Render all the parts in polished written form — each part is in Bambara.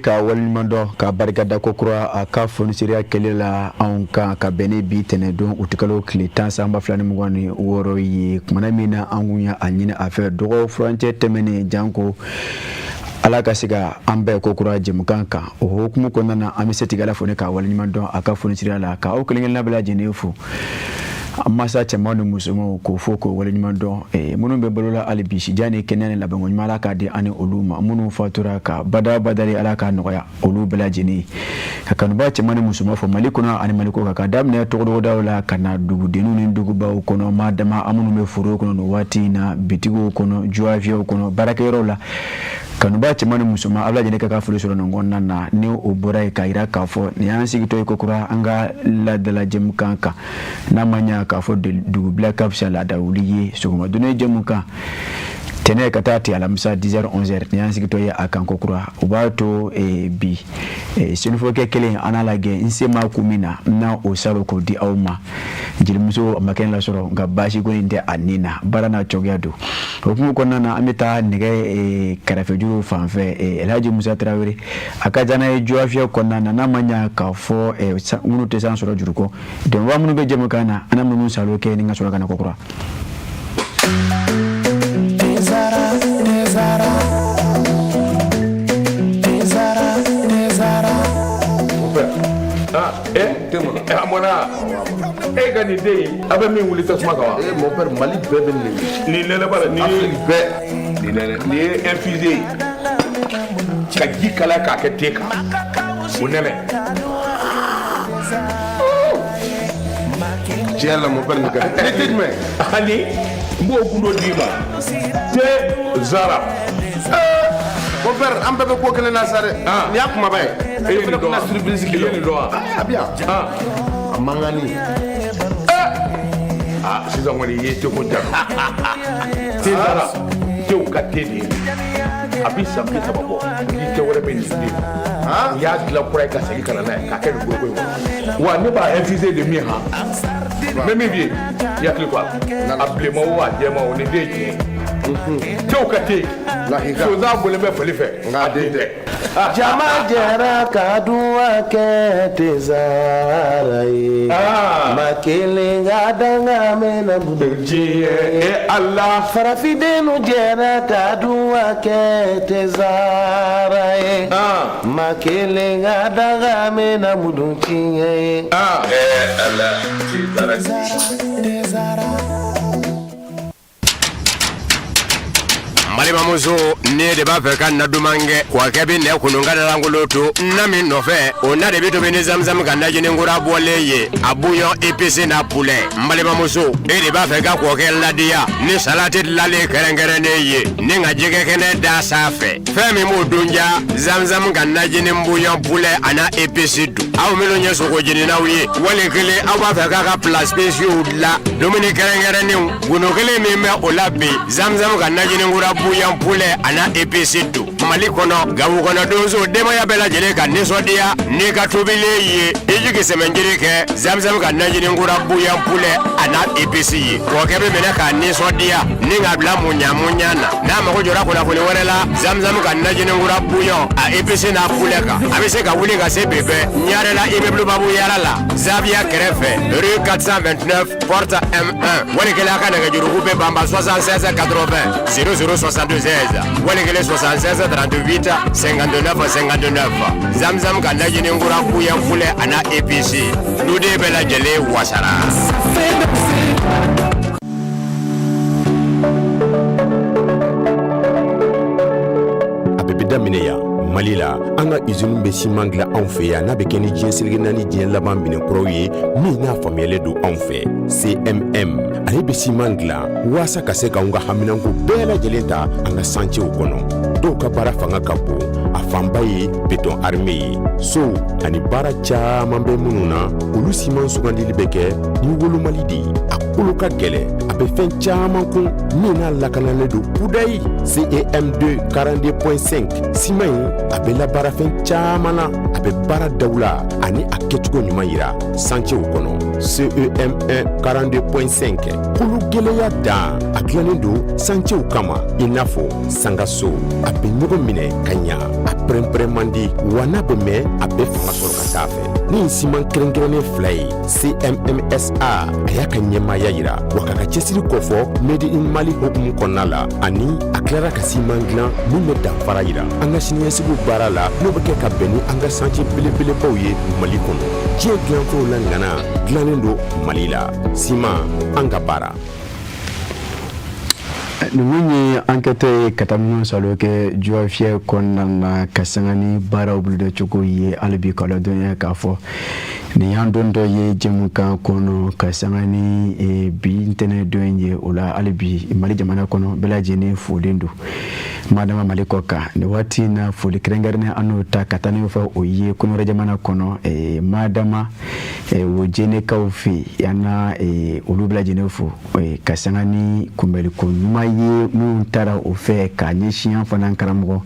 k'a waleɲuman dɔn, ka barika da kokura a ka fonisireya kɛlen la anw kan, ka bɛn ni bi tɛnɛdon utikalo tile 10 san 2026 ye. Kumana min na an kun y'a ɲini a fɛ dɔgɔ furancɛ tɛmɛnen, janko Ala ka se ka an bɛɛ kokura jɛmukan kan. O hukumu kɔnɔna na, an bɛ setigi Ala fo ni k'a waleɲuman dɔn a ka fonisireya la, ka aw kelen kelenna bɛɛ lajɛlen fo, an masa cɛman ni musomanw, k'o fo k'o waleɲuman dɔn. Minnu bɛ balo la hali bi, sijan ni kɛnɛya ni labanko ɲuman, Ala k'a di an ni olu ma. Minnu fatura, ka bada badali Ala k'a nɔgɔya olu bɛɛ lajɛlen. Ka kanuba cɛman ni musoman fo Mali kɔnɔ ani Mali kɔ kan, ka daminɛ togodaw la ka na dugudenninw ni dugubaw kɔnɔ, maa dama an minnu bɛ foro kɔnɔ nin waati in na, bitigiw kɔnɔ, juwafiyew kɔnɔ, baarakɛyɔrɔw la, kanuba cɛman ni musoman, aw lajɛlen ka foli sɔrɔ nin kɔnɔna na. Ni o bɔra yen, k'a yira k'a fɔ nin y'an sigitɔ ye kokura an ka laadala jɛmukan kan. N'a ma ɲa k'a fɔ dugubila ka fisa laada wuli ye, sɔgɔma dun jɛmukan, tɛnɛ ka taa ti alamisa 10h 11h, nin y'an sigitɔ ye a kan kokura. O b'a to bi senufɔkɛ kelen an n'a lajɛ n se ma kun min na, n na o saro k'o di aw ma. Jelimuso a ma kɛnɛ lasɔrɔ, nka baasi kɔni tɛ a nin na, baara n'a cogoya don. O hukumu kɔnɔna na, an bɛ taa nɛgɛ kɛrɛfɛjuru fan fɛ, Elhaji Musa Tarawele, a ka jana ye juwafiya kɔnɔna na. N'a ma ɲa k'a fɔ minnu tɛ san sɔrɔ juru kɔ, dɛmɛbaa minnu bɛ jɛmukan na, an na minnu salo kɛ ni ka sɔrɔ ka na kokura. A mɔna e ka nin den in, a bɛ min wuli tasuma kan wa? Eh, mon père, Mali bɛɛ bɛ nin Nin nɛnɛ b'a la nin ye. Afrique bɛɛ. Nin nɛnɛ, nin ye infusé ye ka ji kalaya k'a kɛ te kan, o nɛnɛ. Tiɲɛ yɛrɛ la, mon père, nin ka di. Ni te jumɛn? Ani n b'o gundo d'i ma, te zara. Mon père, an bɛɛ bɛ ko kelen na sa dɛ. Ah. Nin y'a kumaba ye. E ye nin dɔn wa? Surprise I ye nin dɔn wa? A bɛ yan. Ah. A mankanni. Ah, sisan kɔni i ye teko jaabi. Te zara, tew ka te de ye. A bɛ san 30 bɔ ni te wɛrɛ bɛ nin den. U y'a dilan kura ye ka segin ka na n'a ye k'a kɛ nin foroko in kɔnɔ. Wa ne b'a infusé de min han, n bɛ min f'i ye, i hakili to a la, a bilenman o, a jɛman o, nin den ye tiɲɛ ye. Tew ka te. Lakika. Sonsan bɔlen bɛ fali fɛ. Nka a den tɛ. Jama jɛra ka duwa kɛ tezara ye. Ah. Ma kelen ka danga mɛna budu. Diɲɛ e Ala. Farafindenw jɛra ka duwa kɛ tezara ye. Ah. Ma kelen ka danga mɛna budu tiɲɛ ye. Ah. Eh, Ala, te zara. N balimamuso, ne de b'a fɛ ka na duman kɛ kɔkɛ bɛ nɛ kunun ka dalankolon to na min nɔfɛ, o na de bɛ tobi ni zamzam ka najini kura bɔlen ye, a bouillon épice n'a poulet. N balimamuso, e de b'a fɛ ka kɔkɛ ladiya ni salati dilanlen kɛrɛnkɛrɛnnen ye ni ka jɛgɛ kɛnɛ da sanfɛ, fɛn min b'o dun ja, zamzam ka najini bouillon poulet a n'a épice don. Aw minnu ye sogo jeninaw ye, wali kelen aw b'a fɛ k'a ka plat spéciaux dilan, dumuni kɛrɛnkɛrɛnnenw, gundo kelen min bɛ o la bi, zamzam ka najini kura bouillon poulet a n'a épice don. Mali kɔnɔ, gawo kɔnɔ, donso, denbaya bɛɛ lajɛlen ka nisɔndiya n'i ka tobilen ye, i jigi sɛmɛnjiri kɛ zamzam ka najini kura bouillon poulet a n'a épice ye. Kɔkɛ bɛ minɛ k'a nisɔndiya ni k'a bila muɲa muɲa na. N'a mago jɔra kunnafoni wɛrɛ la zamzam ka najini kura bouillon a épice n'a poulet kan, a bɛ se ka wuli ka se bi bɛɛ Ɲarela, immeuble Babu Yara la, Zaviya kɛrɛfɛ, rue 429, porte M1. Wali kelen a ka nɛgɛjuruku bɛ banba 76 80 00 76, wali kelen 76 38 59 59. Zamzam ka najini kura bouillon poulet a n'a épice, duden bɛɛ lajɛlen wasara. A bɛɛ bɛ daminɛ yan, Mali la. An ka usine bɛ siman dilan anw fɛ yan, n'a bɛ kɛ ni diɲɛ seleke naani diɲɛ laban minɛnkuraw ye min n'a faamuyalen don anw fɛ. CMM, ale bɛ siman dilan waasa ka se k'anw ka haminanko bɛɛ lajɛlen ta an ka santiyew kɔnɔ. Dɔw ka baara fanga ka bon, a fanba ye béton armé ye. Sow ani baara caman bɛ minnu na, olu siman sugandili bɛ kɛ ni wolomali de ye. A kolo ka gɛlɛn, a bɛ fɛn caman kun min n'a lakanalen don kudayi. CEM2 42.5 siman in, a bɛ labaara fɛn caman na, a bɛ baara dawula ani a kɛcogo ɲuman yira santiyew kɔnɔ. CEM1 42.5, kolo gɛlɛya dan, a dilannen don santiyew kama, i n'a fɔ sangaso. A bɛ ɲɔgɔn minɛ ka ɲa, a pɛrɛnpɛrɛn man di, wa n'a bɛ mɛn, a bɛ fanga sɔrɔ ka taa fɛ. Ni siman kɛrɛnkɛrɛnnen fila ye, CMMSA a y'a ka ɲɛmaaya yira wa k'a ka cɛsiri kofɔ Made in Mali hukumu kɔnɔna la, ani a tilara ka siman dilan min bɛ danfara yira an ka siniɲɛsigiw baara la, n'o bɛ kɛ ka bɛn ni an ka chantier belebelebaw ye Mali kɔnɔ. Diɲɛ dilanfɛnw la ŋana dilannen don Mali la. Siman, an ka baara. Nin mun ye enquête ye ka taa minnu salo kɛ Juwafiyɛ kɔnɔna na ka sanga ni baaraw bolodacogo ye. Hali bi k'a ladɔnniya k'a fɔ nin y'an don dɔ ye jɛmukan kɔnɔ ka sanga ni bi ntɛnɛn don ye. O la, hali bi Mali jamana kɔnɔ, bɛɛ lajɛlen folen don, madama Mali kɔ kan nin waati in na. Foli kɛrɛnkɛrɛnnen, an n'o ta ka taa n'o fɛ, o ye Kɔnɔwari jamana kɔnɔ, madama o Jɛnɛkaw fɛ yen. An na olu bɛɛ lajɛlen fo ka sanga ni kunbɛliko ɲuman ye minnu taara o fɛ ka ɲɛsin an fana karamɔgɔ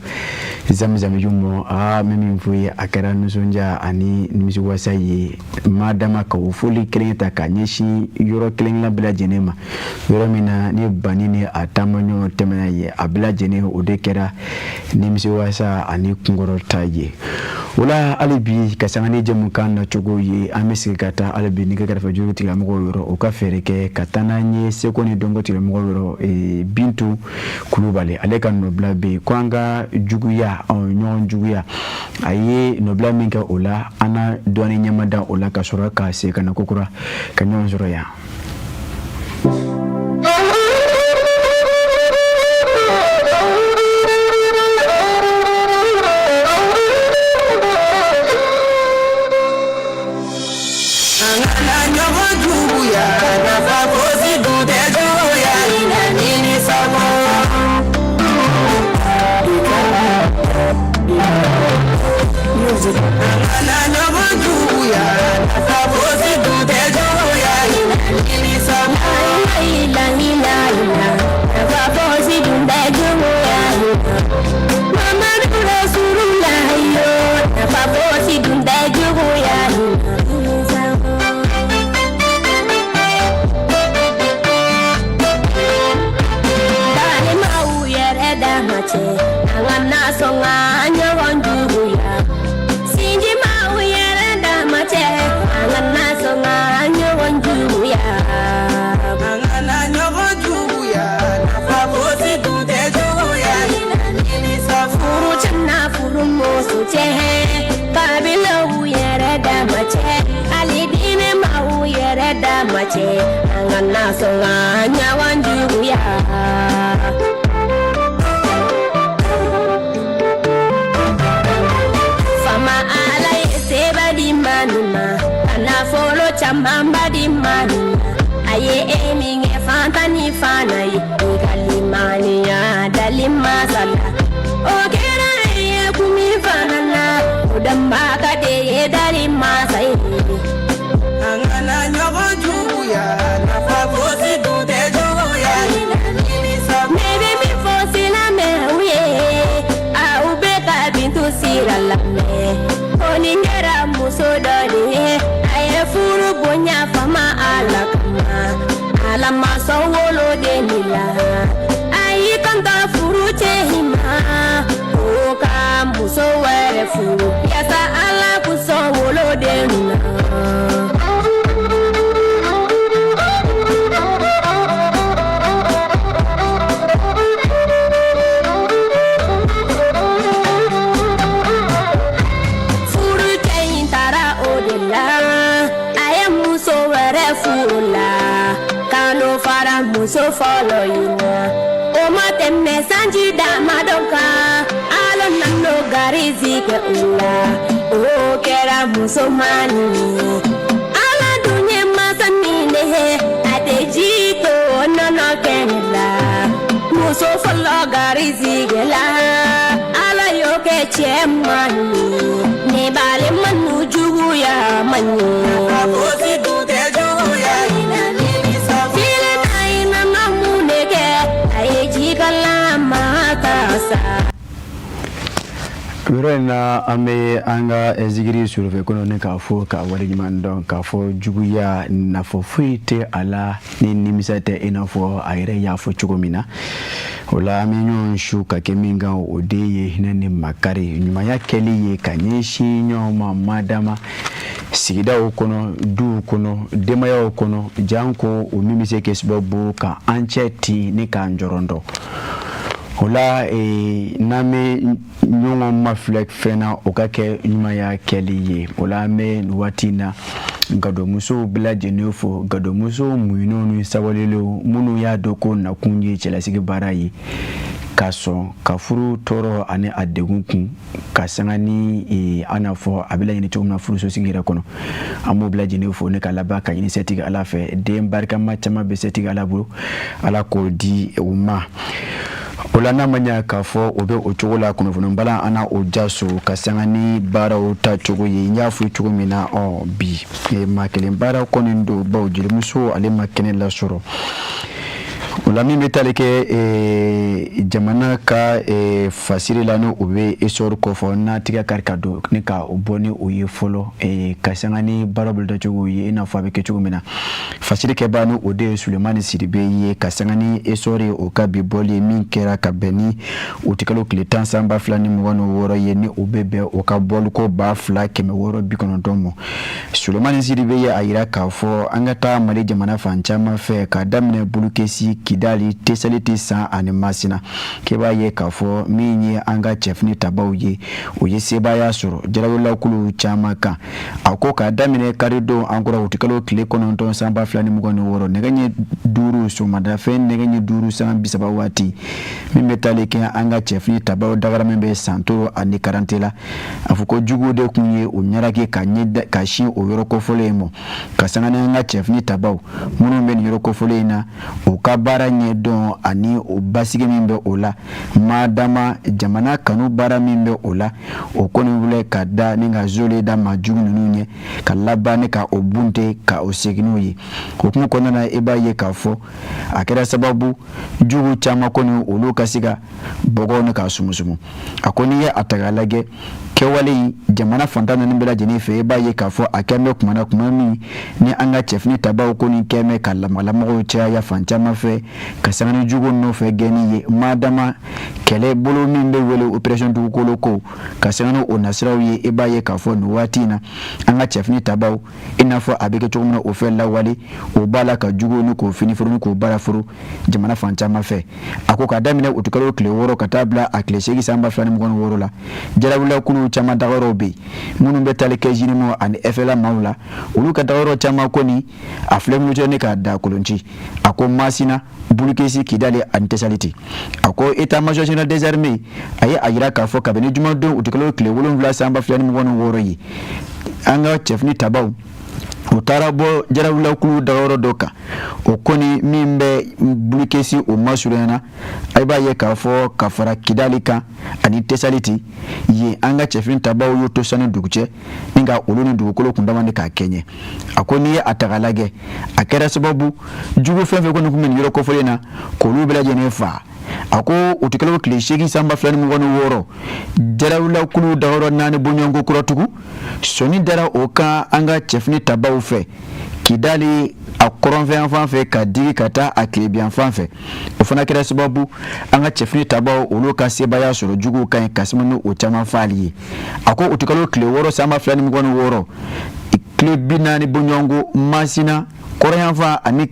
Zamizamiju ma. Aa, min fɔ ye, a kɛra nisɔndiya ani nimisiwasa ye, madama ka o foli kelen ta ka ɲɛsin yɔrɔ kelen bɛɛ lajɛlen ma, yɔrɔ min na ni banni ni a taamaɲɔgɔn tɛmɛna ye, a bɛɛ lajɛlen o de kɛra nimisiwasa ani kunkɔrɔta ye. O la, hali bi ka sanga ni jɛmukan nacogo ye, an bɛ sigi ka taa hali bi nɛgɛ kɛrɛfɛ juru tigilamɔgɔw yɔrɔ, o ka fɛɛrɛ kɛ ka taa n'an ye seko ni dɔnko tigilamɔgɔw yɔrɔ. Bintu Kulubali, ale ka nɔbila bɛ yen ko an ka juguya, ɲɔgɔn juguya, a ye nɔbila min kɛ o la, an na dɔɔni ɲɛma da o la ka sɔrɔ ka segin ka na kokura ka ɲɔgɔn sɔrɔ yan. Muso fɔlɔ in na, o ma tɛmɛ sanji damadɔ kan, Ala nan'o garizigɛ u la, o kɛra musomannin ye. Ala dun ye masa min de ye, a tɛ ji to nɔnɔ kɛnɛ la. Muso fɔlɔ garizigɛ la, Ala y'o kɛ cɛman ye. Ne balima, nu juguya man ɲi. Yɔrɔ in na, an bɛ an ka zikiri surufɛ kɔnɔ ni k'a fɔ ka waleɲuman dɔn k'a fɔ juguya nafa foyi tɛ a la ni nimisa tɛ, i n'a fɔ a yɛrɛ y'a fɔ cogo min na. O la, an bɛ ɲɔgɔn su ka kɛ min kan, o de ye hinɛ ni makari, ɲumanya kɛli ye ka ɲɛsin ɲɔgɔn ma, madama sigidaw kɔnɔ, duw kɔnɔ, denbayaw kɔnɔ, janko o min bɛ se kɛ sababu ka an cɛ tin ni k'an jɔrɔndɔ. O la, n'an bɛ ɲɔgɔn mafilɛ fɛn na, o ka kɛ ɲumanya kɛli ye. O la, an bɛ nin waati in na gadonmusow bɛɛ lajɛlen fo, gadonmusow muɲunenw ni sabalilenw, minnu y'a dɔn ko nakun ye cɛlasigi baara ye, ka sɔn ka furu tɔɔrɔ ani a degun kun ka sanga ni an n'a fɔ a bɛ laɲini cogo min na furusosigi yɛrɛ kɔnɔ. An b'o bɛɛ lajɛlen fo ne ka laban ka ɲini setigi Ala fɛ, den barikama caman bɛ setigi Ala bolo, Ala k'o di u ma. O la, n'a ma ɲɛ k'a fɔ o bɛ o cogo la, kunnafoni bala an na o jaso ka sanga ni baaraw ta cogo ye. N y'a fɔ cogo min na, ɔ bi maa kelen baara kɔni don, bawo jelimuso ale ma kɛnɛ lasɔrɔ. O la, min bɛ tali kɛ jamana ka fasiri la, ni o bɛ essor kɔfɔ, n'a tigɛ kari ka don ni ka o bɔ ni o ye fɔlɔ, ka sanga ni baara bolodacogo ye, i n'a fɔ a bɛ kɛ cogo min na. Fasiri kɛbaa, ni o de ye Sulemani Sidibe ye, ka sanga ni essor ye, o ka bi bɔli min kɛra ka bɛn ni utikalo tile 10 san 2026 ye, ni o bɛ bɛn o ka bɔliko 2690 ma. Sulemani Sidibe ye a yira k'a fɔ an ka taa Mali jamana fan caman fɛ, ka daminɛ Bulukesi, Kidali, Tesaliti, San ani Masina, k'e b'a ye k'a fɔ min ye an ka cɛfini tabaw ye, o ye sebaaya sɔrɔ jarawelakulu caman kan. A ko k'a daminɛ karidon an kɔrɔ utikalo tile 9 san 2026, nɛgɛ ɲɛ 5 sɔgɔmadafɛ, nɛgɛ ɲɛ 5:30 waati, min bɛ taali kɛ an ka cɛfini tabaw dagara min bɛ Santoro ani Karante la, a fɔ ko juguw de tun ye o ɲaraki ka ɲɛ ka sin o yɔrɔ kofɔlen in ma, ka sanga ni an ka cɛfini tabaw minnu bɛ nin yɔrɔ kofɔlen in na, u ka baara ɲɛdɔn ani o basigi min bɛ o la, madama jamana kanu baara min bɛ o la, o kɔni wuli ka da ni ka zole da maa jugu ninnu ɲɛ, ka laban ni ka o bunte ka o segin n'u ye. O kuma kɔnɔna na, i b'a ye k'a fɔ a kɛra sababu jugu caman kɔni olu ka se ka bɔgɔ ni k'a sumusumu. A ko n'i ye a ta k'a lajɛ, kɛwale in jamana fantan naani bɛɛ lajɛlen fɛ, i b'a ye k'a fɔ a kɛn bɛ kuma na, kuma min ni an ka cɛfini tabaw kɔni kɛn bɛ ka lamagamɔgɔw caya fan caman fɛ, ka sanga ni jugu nɔfɛ gɛnni ye, madama kɛlɛ bolo min bɛ wele opération dugukolo ko, ka sanga ni o nasiraw ye. I b'a ye k'a fɔ nin waati in na, an ka cɛfini tabaw, i n'a fɔ a bɛ kɛ cogo min na o fɛ lawale, o b'a la ka jugu ni k'o fini foro ni k'o baara foro jamana fan caman fɛ. A ko k'a daminɛ utikalo tile 6 ka taa bila a tile 8 san 2026 la, jarawulakulu caman dagayɔrɔw bɛ yen minnu bɛ tali kɛ JNIM ani FLA maaw la, olu ka dagayɔrɔ caman kɔni a filɛ minnu ne k'a da kolonci. A ko Masina, Bulukesi, Kidali ani Tesaliti. A ko état major général des armées a ye a yira k'a fɔ kabini jumadon utikalo tile 7 san 2026 ye, an ka cɛfini tabaw u taara bɔ jarawulakulu dagayɔrɔ dɔ kan, o kɔni min bɛ Bulukesi, o masurunyana. A b'a ye k'a fɔ ka fara Kidali kan ani Tesaliti yen, an ka cɛfini tabaw y'u to sani dugu cɛ ni ka olu ni dugukolo kundama ni k'a kɛɲɛ. A ko n'i ye a ta k'a lajɛ, a kɛra sababu jugu fɛn fɛn kɔni tun bɛ nin yɔrɔ kofɔlen na, k'olu bɛɛ lajɛlen faa. A ko utikalo tile 8 san 2026, jarawulakulu dagayɔrɔ naani bɔɲɔgɔnko kura tugun sɔnni dara o kan an ka cɛfini tabaw fɛ Kidali a kɔrɔnfɛyanfan fɛ ka digi ka taa a tilebiyanfan fɛ. O fana kɛra sababu an ka cɛfini tabaw olu ka sebaaya sɔrɔ juguw kan ka sanga ni o caman faali ye. A ko utikalo tile 6 san 2026, tile 40 bɔɲɔgɔnko Masina kɔrɔnyanfan ani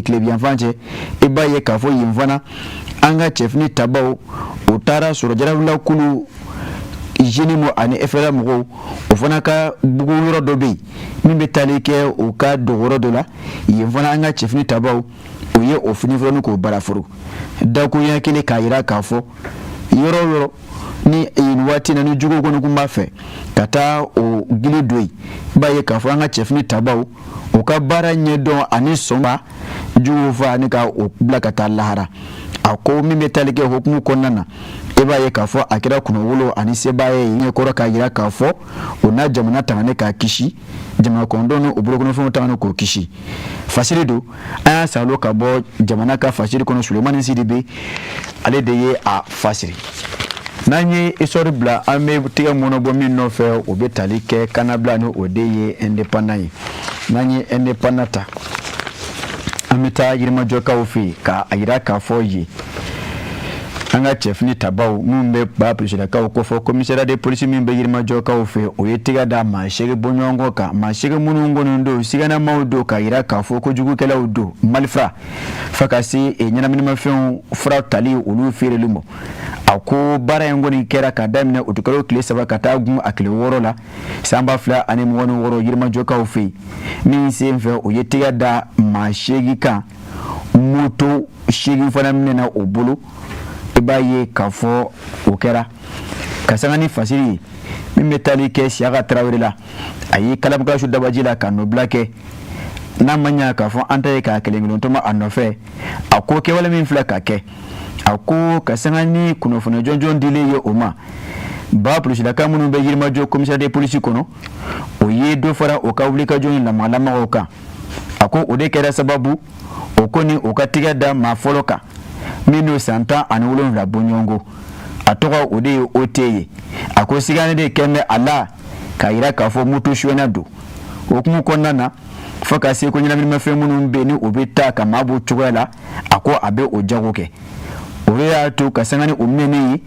tilebiyanfan cɛ, i b'a ye k'a fɔ yen fana an ka cɛfini tabaw o taara sɔrɔ jarawulakulu JNIM ani FLA mɔgɔw, o fana ka bugu yɔrɔ dɔ bɛ yen min bɛ taali kɛ u ka dogoyɔrɔ dɔ la. Yen fana, an ka cɛfini tabaw o ye o fini fɔlɔ ni k'o baraforo dakuruɲɛ kelen, k'a yira k'a fɔ yɔrɔ o yɔrɔ ni nin waati na ni juguw kɔni tun b'a fɛ ka taa o gili don yen, i b'a ye k'a fɔ an ka cɛfini tabaw u ka baara ɲɛdɔn ani sɔnba juguw fa ni ka o bila ka taa lahara. A ko min bɛ tali kɛ hukumu kɔnɔna na, i b'a ye k'a fɔ a kɛra kunnawolo ani sebaaya ye ɲɛkɔrɔ, k'a yira k'a fɔ o n'a jamana tangani k'a kisi, jamana kɔnɔdenw ni u bolokɔnɔfɛnw tangani k'o kisi. Fasiri don, an y'a salo ka bɔ jamana ka fasiri kɔnɔ. Sulemani Sidibe, ale de ye a fasiri. N'an ye Essor bila, an bɛ tigɛ mɔnɔbɔ min nɔfɛ, o bɛ tali kɛ kannabila ni o de ye Indépendant ye. N'an ye Indépendant ta, an bɛ taa Yirimajɔkaw fɛ yen k'a yira k'a fɔ yen an ka cɛfini tabaw minnu bɛ ba polisilakaw kofɔ, commissariat de police min bɛ Yirimajɔkaw fɛ, o ye tɛgɛ da maa 8 bɔɲɔgɔnko kan. Maa 8 minnu kɔni don, siganamaw don, k'a yira k'a fɔ kojugukɛlaw don, malifra fo ka se ɲɛnaminimafɛnw fura tali, olu feereli ma. A ko baara in kɔni kɛra ka daminɛ utikalo tile 3 ka taa gun a tile 6 la san 2026 Yirimajɔkaw fɛ yen. Min senfɛ, o ye tɛgɛ da maa 8 kan, moto 8 fana minɛna o bolo. I b'a ye k'a fɔ o kɛra ka sanga ni fasiri ye min bɛ tali kɛ Siyaka Tarawele la. A ye kalamukala su dabaji la ka nɔbila kɛ. N'a ma ɲa k'a fɔ an ta ye k'a kelen kelen tɔmɔ a nɔfɛ, a ko kɛwale min filɛ ka kɛ, a ko ka sanga ni kunnafoni jɔnjɔn dilen ye o ma ba polisilaka minnu bɛ Yirimajɔ commissariat de police kɔnɔ, o ye dɔ fara o ka wulikajɔ ni lamagalamaw kan. A ko o de kɛra sababu o ko ni o ka tigɛ da maa fɔlɔ kan min n'o san 17 bɔɲɔgɔnko, a tɔgɔ o de ye OT ye. A ko sigani de kɛn bɛ a la k'a yira k'a fɔ moto suyɛnna don. O hukumu kɔnɔna na, fo ka se ko ɲɛnaminimafɛn minnu bɛ ni o bɛ taa ka maa b'o cogoya la, a ko a bɛ o jago kɛ. O de y'a to ka sanga ni o minɛnen ye,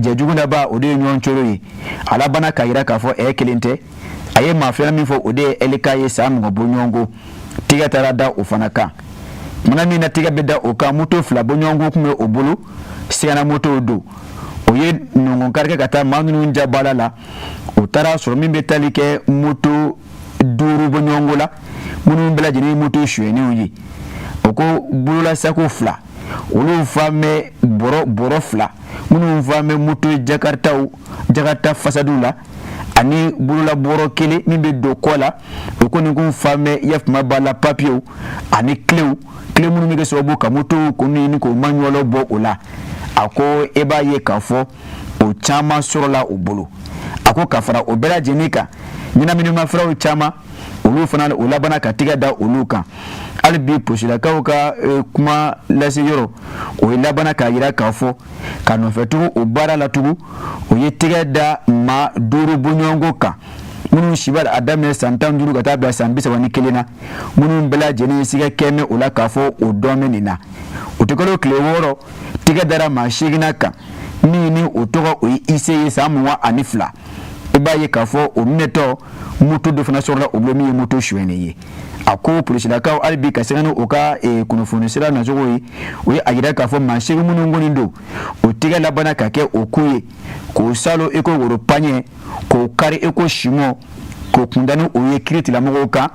jɛjugu laban o de ye ɲɔgɔn coro ye. A labanna k'a yira k'a fɔ ɛ kelen tɛ, a ye maa filanan min fɔ, o de ye LK ye, san 20 bɔɲɔgɔnko. Tigɛ taara da o fana kan. Kumana min na tigɛ bɛ da o kan, moto fila bɔɲɔgɔnko tun bɛ o bolo, sigana motow don. O ye nɔngɔn kari kɛ ka taa maa minnu jabala la, o taara sɔrɔ min bɛ tali kɛ moto 5 bɔɲɔgɔnko la, minnu bɛɛ lajɛlen ye moto suyɛnnenw ye. O ko bololasako 2, olu fa bɛ bɔrɔ bɔrɔ 2 minnu fa bɛ moto jakaritaw, jakarita fasadiw la, ani bololabɔrɔ kelen min bɛ don kɔ la. O kɔni kun fa bɛ yafama b'a la, papiyew ani kilew, kile minnu bɛ kɛ sababu ka moto kɔni ɲini k'o maɲɔlɔ bɔ o la. A ko e b'a ye k'a fɔ o caman sɔrɔla o bolo. A ko ka fara o bɛɛ lajɛlen kan, ɲɛnaminimafɛnw caman, olu fana o labanna ka tigɛ da olu kan. Hali bi polisilakaw ka kuma lase yɔrɔ, o ye labanna k'a yira k'a fɔ ka nɔfɛ tugu o baara la tugun, o ye tigɛ da maa 5 bɔɲɔgɔnko kan minnu si b'a a daminɛ san 15 ka taa bila san 31 na, minnu bɛɛ lajɛlen siga kɛn bɛ o la k'a fɔ o dɔn bɛ nin na. Utikalo tile 6, tigɛ dara maa seeginnan kan min ni o tɔgɔ o ye Ise ye, san 22. I b'a ye k'a fɔ o minɛtɔ, moto dɔ fana sɔrɔla o bolo min ye moto suyɛnnen ye. A ko polisilakaw hali bi ka sanga ni o ka kunnafoni sira nacogo ye, o ye a yira k'a fɔ maa 8 minnu kɔni don, o tigɛ labanna ka kɛ o ko ye k'o salo i ko woro paɲɛ, k'o kari i ko simɔ, k'o kunda ni o ye kiiri tigilamɔgɔw kan.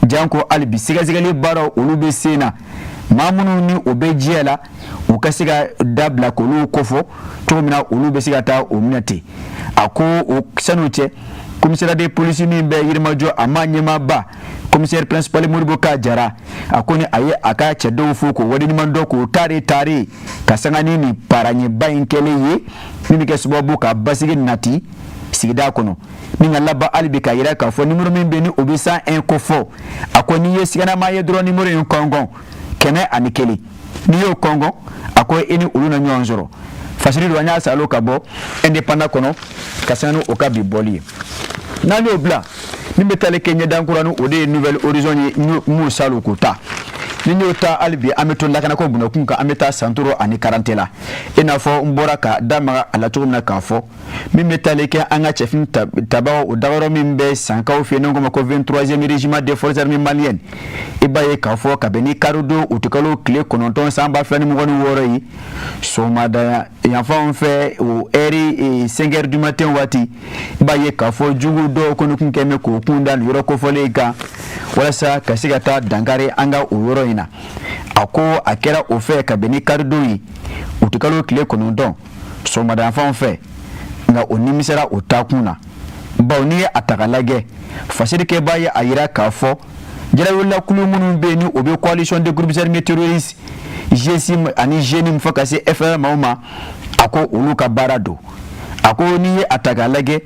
Janko hali bi sɛgɛsɛgɛli baaraw olu bɛ sen na, maa minnu ni o bɛ jɛ la, u ka se ka dabila k'olu kofɔ cogo min na, olu bɛ se ka taa o minɛ ten. A ko o sanu cɛ, commissariat de police min bɛ Yirimajɔ, a ma ɲɛmaaba commissaire principal Modibo Ka Jara, a ko ni a ye a ka cɛdenw fo k'o waleɲuman dɔn, k'o taare taare ka sanga ni nin paraɲɛba in kɛlen ye min bɛ kɛ sababu ka basigi nati sigida kɔnɔ. Min ka laban hali bi k'a yira k'a fɔ nimoro min bɛ ni o bɛ 101 ko fɔ, a ko n'i ye siganama ye dɔrɔn, nimoro in kɔngɔn 101, n'i y'o kɔngɔn, a ko i ni olu na ɲɔgɔn sɔrɔ. Fasiri don, an y'a salo ka bɔ Indépendant kɔnɔ ka sanga ni o ka bi bɔli ye. N'an y'o bila, min bɛ tali kɛ ɲɛdankura ni o de ye Nouvel Horizon ye, m'o salo k'o ta. Ni y'o ta, hali bi an bɛ to lakanako bunakun kan. An bɛ taa Santoro ani Karante la. I n'a fɔ n bɔra ka da maga a la cogo min na k'a fɔ min bɛ tali kɛ an ka cɛfini tabaw o dagayɔrɔ min bɛ Sankaw fɛ yen, n'o ko ma ko 23e régiment des forces armées maliennes, i b'a ye k'a fɔ kabini karidon utikalo tile 9 san 2026 ye, sɔgɔmada yanfanw fɛ, o ɛri 5 heures du matin waati, i b'a ye k'a fɔ jugu dɔw kɔni kun kɛn bɛ k'o kun da nin yɔrɔ kofɔlen kan walasa ka se ka taa dankari an ka o yɔrɔ in na. A ko a kɛra o fɛ kabini karidon ye utikalo tile 9 sɔgɔmada yanfanw fɛ, nka o nimisara o taakun na, bawo n'i ye a ta k'a lajɛ, fasirikɛbaa ye a yira k'a fɔ jalawulilakulu minnu bɛ yen ni o bɛ coalition de groupes armés terroristes GSIM ani JNIM fo ka se FLA maaw ma, a ko olu ka baara don. A ko n'i ye a ta k'a lajɛ,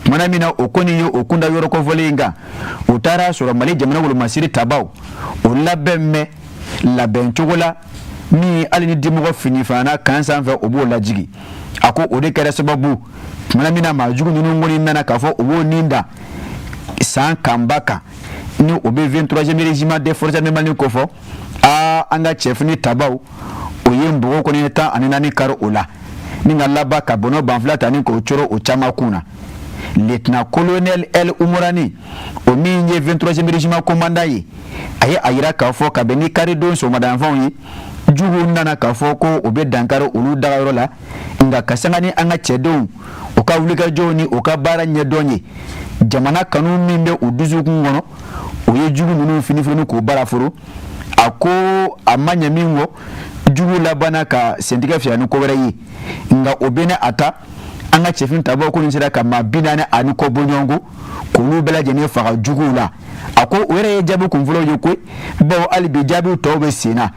kumana min na o kɔni ye o kunda yɔrɔ kofɔlen in kan, o taara sɔrɔ Mali jamana wolomasiri tabaw o labɛn bɛ labɛn cogo la min hali ni dimɔgɔ fini fana kan sanfɛ, o b'o lajigi. A ko o de kɛra sababu tumana min na maa jugu ninnu kɔni nana k'a fɔ u b'o nin da San kanba kan, ni o bɛ 23e régiment des forces armées maliennes kofɔ. Aa, an ka cɛfini tabaw, o ye npogo kɔni 14 kari o la, ni ka laban ka bɔnɔ banfula ta ni k'o coro o caman kun na. Lieutenant colonel El Umurani, o min ye 23e régiment commandant ye, a ye a yira k'a fɔ kabini ni karidon sɔgɔmadayanfanw ye, juguw nana k'a fɔ ko o bɛ dankari olu dagayɔrɔ la, nka ka sanga ni an ka cɛdenw u ka wulikajɔw ni u ka baara ɲɛdɔn ye, jamana kanu min bɛ u dusukun kɔnɔ, o ye jugu ninnu finifini k'o balaforo. A ko a ma ɲɛ min kɔ, jugu labanna ka sentigɛ fiyɛ ni ko wɛrɛ ye, nka o bɛ ne a ta an ka cɛfini tabaw kɔni sera ka maa 40 ani kɔ bɔ ɲɔgɔn kɔ k'olu bɛɛ lajɛlen faga juguw la. A ko o yɛrɛ ye jaabi kunfɔlɔw ye koyi, bawo hali bi jaabiw tɔw bɛ sen na.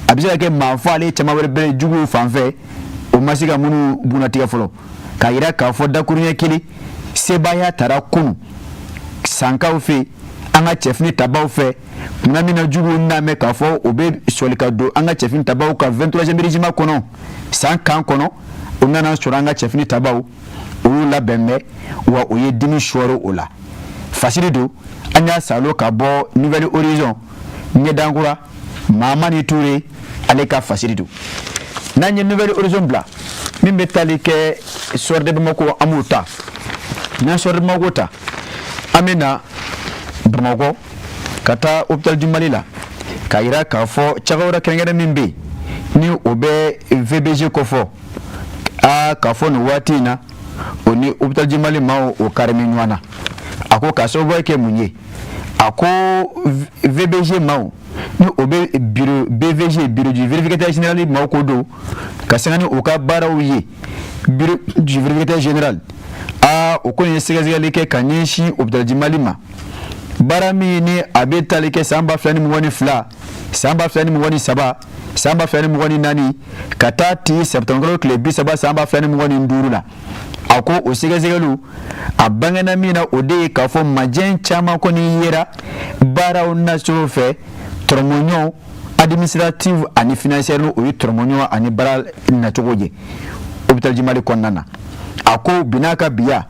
A bɛ se ka kɛ maa fagalen caman wɛrɛ bɛ juguw fan fɛ, o ma se ka minnu bugunnatigɛ fɔlɔ. K'a yira k'a fɔ dakuruɲɛ kelen, sebaaya tara kunu Sankaw fɛ an ka cɛfini tabaw fɛ, tuma min na juguw n'a mɛn k'a fɔ o bɛ sɔli ka don an ka cɛfini tabaw ka 23e régiment kɔnɔ San kan kɔnɔ, o nana sɔrɔ an ka cɛfini tabaw olu labɛn bɛ, wa o ye dimi sɔɔri o la. Fasiri don, an y'a salo ka bɔ Nouvel Horizon ɲɛdankura Mahamani Ture, ale ka fasiri don. N'an ye Nouvel Horizon bila, min bɛ tali kɛ Soir de Bamako, an b'o ta. N'an Soir de Bamako ta, an bɛ na Bamakɔ ka taa Hôpital du Mali la, k'a yira k'a fɔ cakɛyɔrɔ kɛrɛnkɛrɛn min bɛ yen ni o bɛ VBG kofɔ, aa, k'a fɔ nin waati in na o ni Hôpital du Mali maaw o karimi ɲɔgɔn na. A ko k'a sababu kɛ mun ye? A ko VBG maaw, ni o bɛ bureau BVG, bureau du vérificateur général maaw ko don, ka sanga ni u ka baaraw ye, bureau du vérificateur général, aa, o kɔni ye sɛgɛsɛgɛli kɛ ka ɲɛsin Hôpital du Mali ma, baara min ni a bɛ tali kɛ san 2022, san 2023, san 2024, ka taa ti septembre tile 30 san 2025 la. A ko o sɛgɛsɛgɛliw a bangena min na, o de ye k'a fɔ majɛ caman kɔni yera baaraw nacogo fɛ, tɔrɔmɔɲɔgɔn administrative ani financière, o ye tɔrɔmɔɲɔgɔn ani baara nacogo ye Hôpital du Mali kɔnɔna na. A ko bina ka biya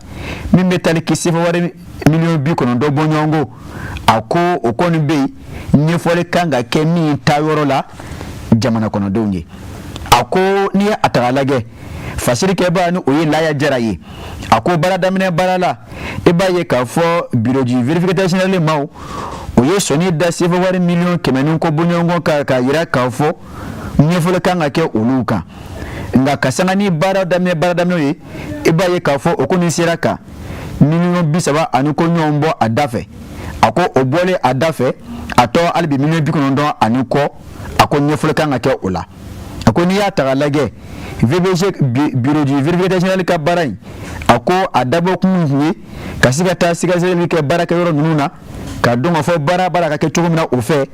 min bɛ tali kɛ sefa wari miliyɔn 90 bɔ ɲɔgɔn kɔ, a ko o kɔni bɛ yen, ɲɛfɔli kan ka kɛ min taa yɔrɔ la jamana kɔnɔdenw ye. A ko n'i ye a ta k'a lajɛ, fasirikɛbaa ni o ye Laya Jara ye, a ko baara daminɛ baara la, i b'a ye k'a fɔ bureau du vérificateur général maaw o ye sɔnni da sefa wari miliyɔn 100 ni kɔ bɔɲɔgɔn kan, k'a yira k'a fɔ ɲɛfɔli kan ka kɛ olu kan. Nka ka sanga ni baara daminɛ baara daminɛ ye, i b'a ye k'a fɔ o kɔni sera ka miliyɔn 30 ani ko ɲɔgɔn bɔ a da fɛ. A ko o bɔlen a da fɛ, a tɔ hali bi miliyɔn 90 ani kɔ, a ko ɲɛfɔli kan ka kɛ o la. A ko n'i y'a ta k'a lajɛ, VBG, bureau du vérificateur général ka baara in, a ko a dabɔ kun tun ye ka se ka taa sɛgɛsɛgɛli kɛ baarakɛyɔrɔ ninnu na, ka dɔn k'a fɔ baara b'a la ka kɛ cogo min na o fɛ,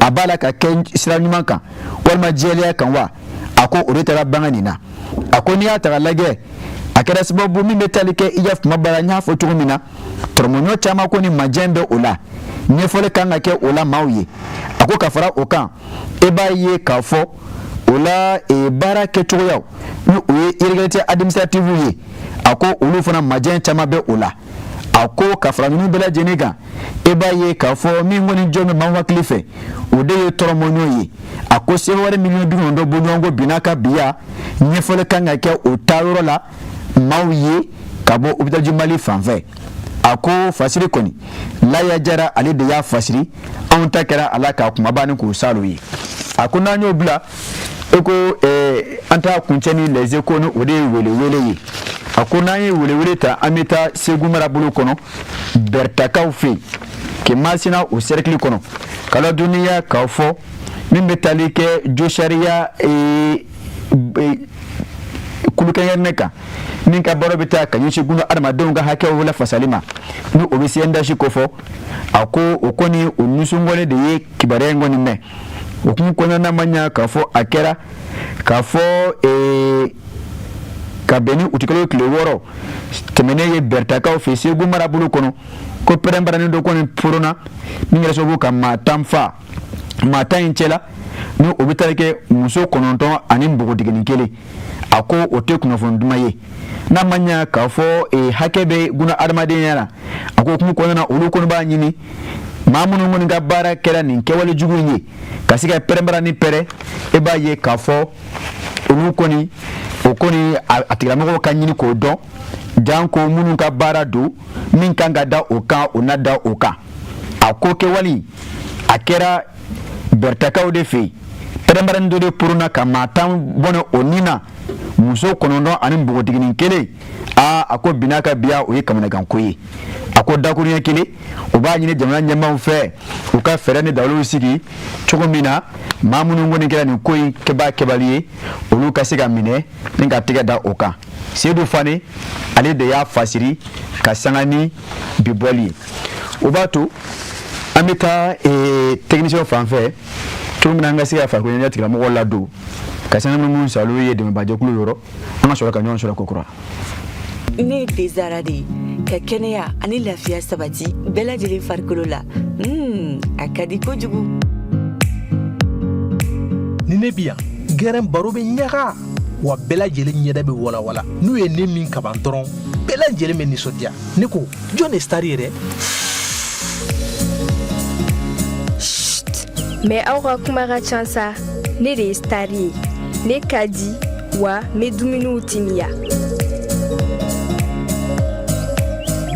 a b'a la ka kɛ sira ɲuman kan walima jɛlenya kan wa. A ko o de taara bange nin na. A ko n'i y'a ta k'a lajɛ, a kɛra sababu min bɛ tali kɛ IJAF kuma baara, n y'a fɔ cogo min na, tɔrɔmɔɲɔ caman ko ni majɛ bɛ o la, ɲɛfɔli kan ka kɛ o la maaw ye. A ko ka fara o kan, e b'a ye k'a fɔ o la baara kɛcogoyaw, ni o ye irrégularité administrative ye, a ko olu fana majɛ caman bɛ o la. A ko ka fara ninnu bɛɛ lajɛlen kan, e b'a ye k'a fɔ min kɔni jɔ bɛ maaw hakili fɛ, o de ye tɔrɔmɔɲɔ ye. A ko sefa wari miliyɔn 90 bɔɲɔgɔnko binna ka biya, ɲɛfɔli kan ka kɛ o taayɔrɔ la maaw ye ka bɔ Hôpital du Mali fan fɛ. A ko fasiri kɔni, Laya Jara ale de y'a fasiri, anw ta kɛra a la k'a kumaba ni k'o salo ye. A ko n'an y'o bila, e ko an t'a kuncɛ ni Les Échos, ni o de ye welewele ye. A ko n'an ye welewele ta, an bɛ taa Segu marabolo kɔnɔ, Bɛrɛtakaw fɛ yen, Kemasina o cercle kɔnɔ, ka ladɔnniya k'a fɔ min bɛ tali kɛ josariya kulukɛɲɛrɛnɛ kan, min ka baara bɛ taa ka ɲɛsin buna adamadenw ka hakɛw lafasali ma, ni o bɛ CNDH kofɔ. A ko o kɔni o nisɔngɔlen de ye kibaruya in kɔni mɛn. O kun kɔnɔna ma ɲa k'a fɔ a kɛra k'a fɔ ka bɛn ni utikalo tile 6 tɛmɛnen ye Bɛrɛtakaw fɛ Segu marabolo kɔnɔ, ko pɛrɛnpɛrɛnni dɔ kɔni poronna min kɛra sababu ka maa 10 fa. Maa 10 in cɛla, Ni o bɛ tali kɛ muso 9 ani npogotiginin kelen, a ko o tɛ kunnafoni duman ye n'a ma ɲa k'a fɔ hakɛ bɛ buna adamadenya la. A ko hukumu kɔnɔna na, olu kɔni b'a ɲini maa minnu kɔni ka baara kɛra nin kɛwale jugu in ye ka se ka pɛrɛnbara ni pɛrɛ, e b'a ye k'a fɔ olu kɔni o kɔni a tigilamɔgɔw ka ɲini k'o dɔn, janko minnu ka baara don min kan ka da o kan, o na da o kan. A ko kɛwale a kɛra Bɛrɛtakaw de fɛ yen, pɛrɛnbaranin dɔ de poronna ka maa 10 bɔnɛ o ni na, muso 9 ani npogotiginin kelen. Aa, a ko bi n'a ka biya, o ye kamanaganko ye. A ko dakuruɲɛ kelen, u b'a ɲini jamana ɲɛmaaw fɛ u ka fɛɛrɛ ni dabaliw sigi cogo min na maa minnu kɔni kɛra nin ko in kɛbaa kɛbali ye, olu ka se ka minɛ ni ka tɛgɛ da o kan. Seyidu Fane, ale de y'a fasiri ka sanga ni bi bɔli ye. O b'a to an bɛ taa technicien fan fɛ cogo min na an ka se ka farikolo ɲɛnajɛ tigilamɔgɔw ladon ka sanga ni minnu salo ye dɛmɛbajɛkulu yɔrɔ, an ka sɔrɔ ka ɲɔgɔn sɔrɔ kokura. Ne ye te Zara de ye ka kɛnɛya ani lafiya sabati bɛɛ lajɛlen farikolo la. A ka di kojugu. Ni ne bi yan, gɛrɛn baro bɛ ɲaga wa, bɛɛ lajɛlen ɲɛda bɛ walawala. N'u ye ne min kaban dɔrɔn, bɛɛ lajɛlen bɛ nisɔndiya. Ne ko, jɔn de star ye dɛ? Mais aw ka kuma ka ca sa. Ne de ye star ye, ne ka di wa n bɛ dumuniw timiya.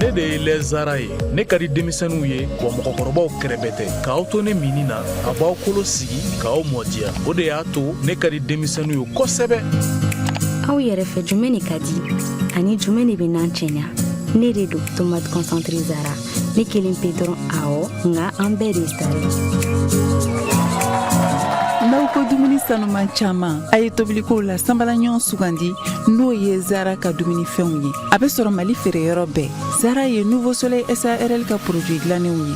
Ne de ye lait Zara ye. Ne ka di denmisɛnninw ye wa mɔgɔkɔrɔbaw kɛrɛbɛ tɛ. K'aw to ne minni na, a b'aw kolo sigi k'aw mɔdiya. O de y'a to ne ka di denmisɛnninw ye kosɛbɛ. Aw yɛrɛ fɛ, jumɛn de ka di ani jumɛn de bɛ nan cɛɲa? Ne de don, tomate concentré Zara. Ne kelen pe dɔrɔn? Awɔ, nka an bɛɛ de star ye. N'aw ko dumuni sanuman caman, a ye tobilikow la sanbala ɲɔgɔn sugandi, n'o ye Zara ka dumunifɛnw ye. A bɛ sɔrɔ Mali feereyɔrɔ bɛɛ. Zara ye Nouveau Soleil SARL ka produit dilannenw ye.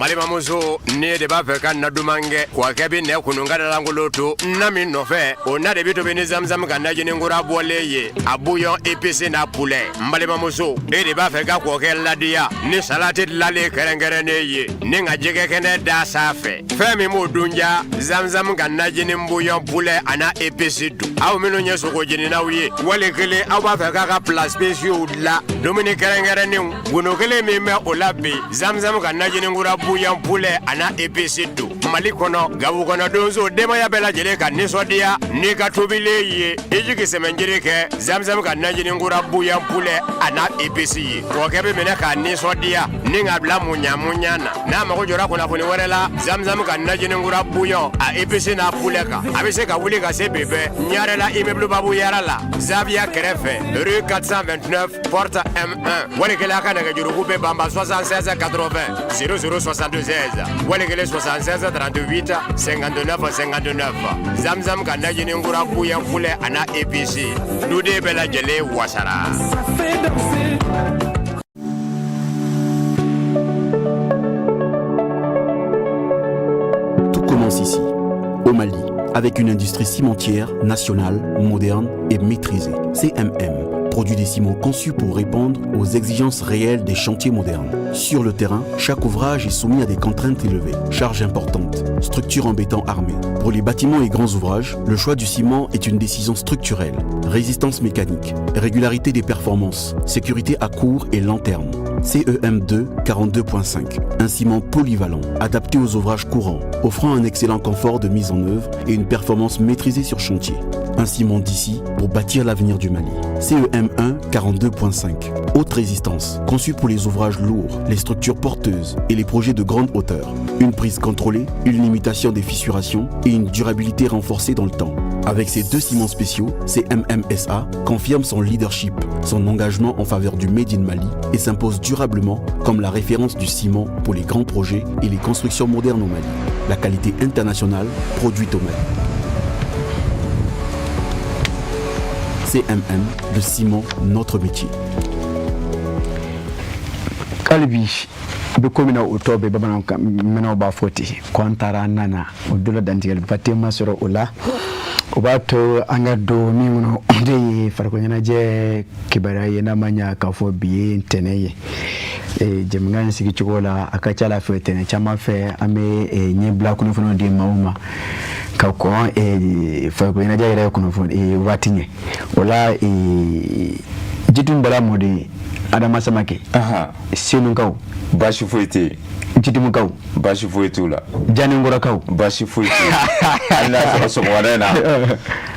Balimamuso, ne de b'a fɛ ka na duman kɛ wa kɛ bɛ nɛ kunun ka dalankolon to na min nɔfɛ, o na de bɛ tobi ni zamzam ka najini kura bɔlen ye, a bouillon épice n'a poulet. N balimamuso, e de b'a fɛ ka kɔkɛ ladiya ni salati dilanlen kɛrɛnkɛrɛnnen ye ni ka jɛgɛ kɛnɛ da sanfɛ, fɛn min b'o dunja, zamzam ka najini bouillon poulet a n'a épice dun. Aw minnu ye sogo jeninaw ye, wali kelen aw b'a fɛ k'a ka plat spéciaux dilan, dumuni kɛrɛnkɛrɛnnenw, gundo kelen min bɛ o la bi, zamzam ka najini kura bouillon poulet a n'a épice don. Mali kɔnɔ, gabu kɔnɔ, donso, denbaya bɛɛ lajɛlen ka nisɔndiya n'i ka tobilen ye, i jigi sɛmɛnjiri kɛ zamzam ka najini kura bouillon poulet a n'a épice ye. Kɔkɛ bɛ minɛ k'a nisɔndiya ni k'a bila muɲa muɲa na. N'a mago jɔra kunnafoni wɛrɛ la zamzam ka najini kura bouillon a épice n'a poulet kan, a bɛ se ka wuli ka se bi bɛɛ Ɲarela, immeuble Babu Yara la, Zaviya kɛrɛfɛ, rue 429, porte M1. Wali kelen a ka nɛgɛjuruku bɛ banba 76 80 00 76, wali kelen 76 38 59 59. Zamzam ka najini kura bouillon poulet a n'a épice, duden bɛɛ lajɛlen wasara. Tout commence ici, au Mali, avec une industrie cimentière nationale, moderne et maîtrisée. CMM produit des ciments conçus pour répondre aux exigences réelles des chantiers modernes. Sur le terrain, chaque ouvrage est soumis à des contraintes élevées, charges importantes, structures en béton armé. Pour les bâtiments et grands ouvrages, le choix du ciment est une décision structurelle. Résistance mécanique, régularité des performances, sécurité à court et long terme. CEM2 42.5, un ciment polyvalent, adapté aux ouvrages courants, offrant un excellent confort de mise en œuvre et une performance maîtrisée sur chantier. Un ciment d'ici pour bâtir l'avenir du Mali. CEM1 42.5, haute résistance, conçu pour les ouvrages lourds, les structures porteuses et les projets de grande hauteur. Une prise contrôlée, une limitation des fissurations et une durabilité renforcée dans le temps. Avec ces deux ciments spéciaux, CMMSA confirme son leadership, son engagement en faveur du Made in Mali et s'impose durablement comme la référence du ciment pour les grands projets et les constructions modernes au Mali. La qualité internationale produite au Mali. CMM, le ciment, notre métier. Hali bi bɛ ko min na, o tɔ bɛ bamanankan mɛnnaw b'a fɔ ten ko an taara an nana, o dɔ la dantigɛliba tɛ ma sɔrɔ o la. O b'a to an ka don min kɔnɔ, o de ye farikolo ɲɛnajɛ kibaruya ye. N'a ma ɲa k'a fɔ bi ye ntɛnɛn ye. Jɛmukan in sigicogo la, a ka ca la fɛ, tɛnɛ caman fɛ, an bɛ ɲɛbila kunnafoniw di maaw ma ka kɔn farikolo ɲɛnajɛ yɛrɛ kunnafoni waati ɲɛ. O la, Jitun Bala mɔden Adama Samakɛ, Senukaw. Baasi foyi tɛ yen. Jitumukaw. Baasi foyi t'u la. Janinkɔrɔkaw. Baasi foyi t'u la. Hali n'a sɔrɔ sɔgɔmada in na,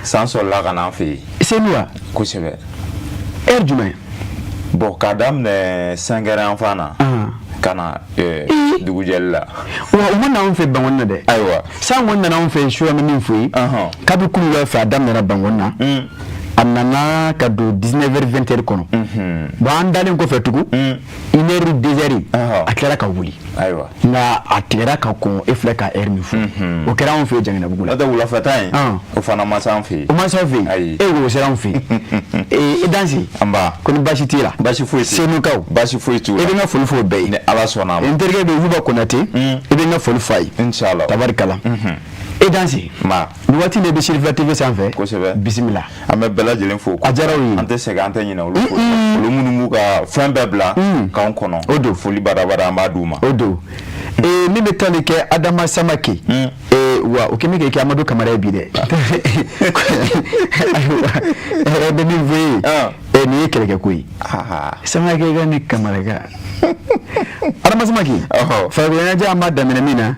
san sɔrɔla ka n'an fɛ yen. Senu wa? Kosɛbɛ. Heure jumɛn? Bon, k'a daminɛ 5 heures yan fan na ka na dugujɛli la. Wa u ma na anw fɛ Bankɔni na dɛ. Ayiwa. San kɔni nana anw fɛ su, an bɛ min fɔ ye, kabi kunun wula fɛ, a daminɛra Bankɔni na. A nana ka don 19 heures, 20 heures kɔnɔ. Bon, an dalen kɔfɛ tugun, 1 heure, 2 heures, a tilara ka wuli. Ayiwa. Nka a tigɛra ka kɔn e filɛ ka heure min fɔ. O kɛra anw fɛ yen Janginabugu la. N'o tɛ, wulafɛta in, o fana ma s'an fɛ yen. O ma s'aw fɛ yen? Ayi. E ko o sera anw fɛ yen. E Danse. Nba. Ko ni baasi t'e la? Baasi foyi tɛ. Senukaw. Baasi foyi t'u la. E bɛ n ka foli fɔ o bɛɛ ye. Ni Ala sɔnna a ma. N terikɛ bɛ Yuba Konate. I bɛ n ka foli f'a ye. Inshallah. Tabarikala. E Danse. Ma. Nin waati in de bɛ Sirifila TV sanfɛ. Kosɛbɛ. Bisimila. An bɛ bɛɛ lajɛlen fo. A diyara u ye. An tɛ sɛgɛn, an tɛ ɲinɛ olu fo. Olu minnu b'u ka fɛn bɛɛ bila k'anw kɔnɔ. O don. Foli badabada, an b'a d'u ma. O don. Min bɛ tali kɛ Adama Samake. Wa o kɛ min kɛ Amadu Kamara ye bi dɛ. Ayiwa, ɛ bɛ min fɔ e ye, nin ye kɛlɛkɛko ye. Samake ka ni Kamara ka. Adama Samake. Farikolo ɲɛnajɛ, an b'a daminɛ min na,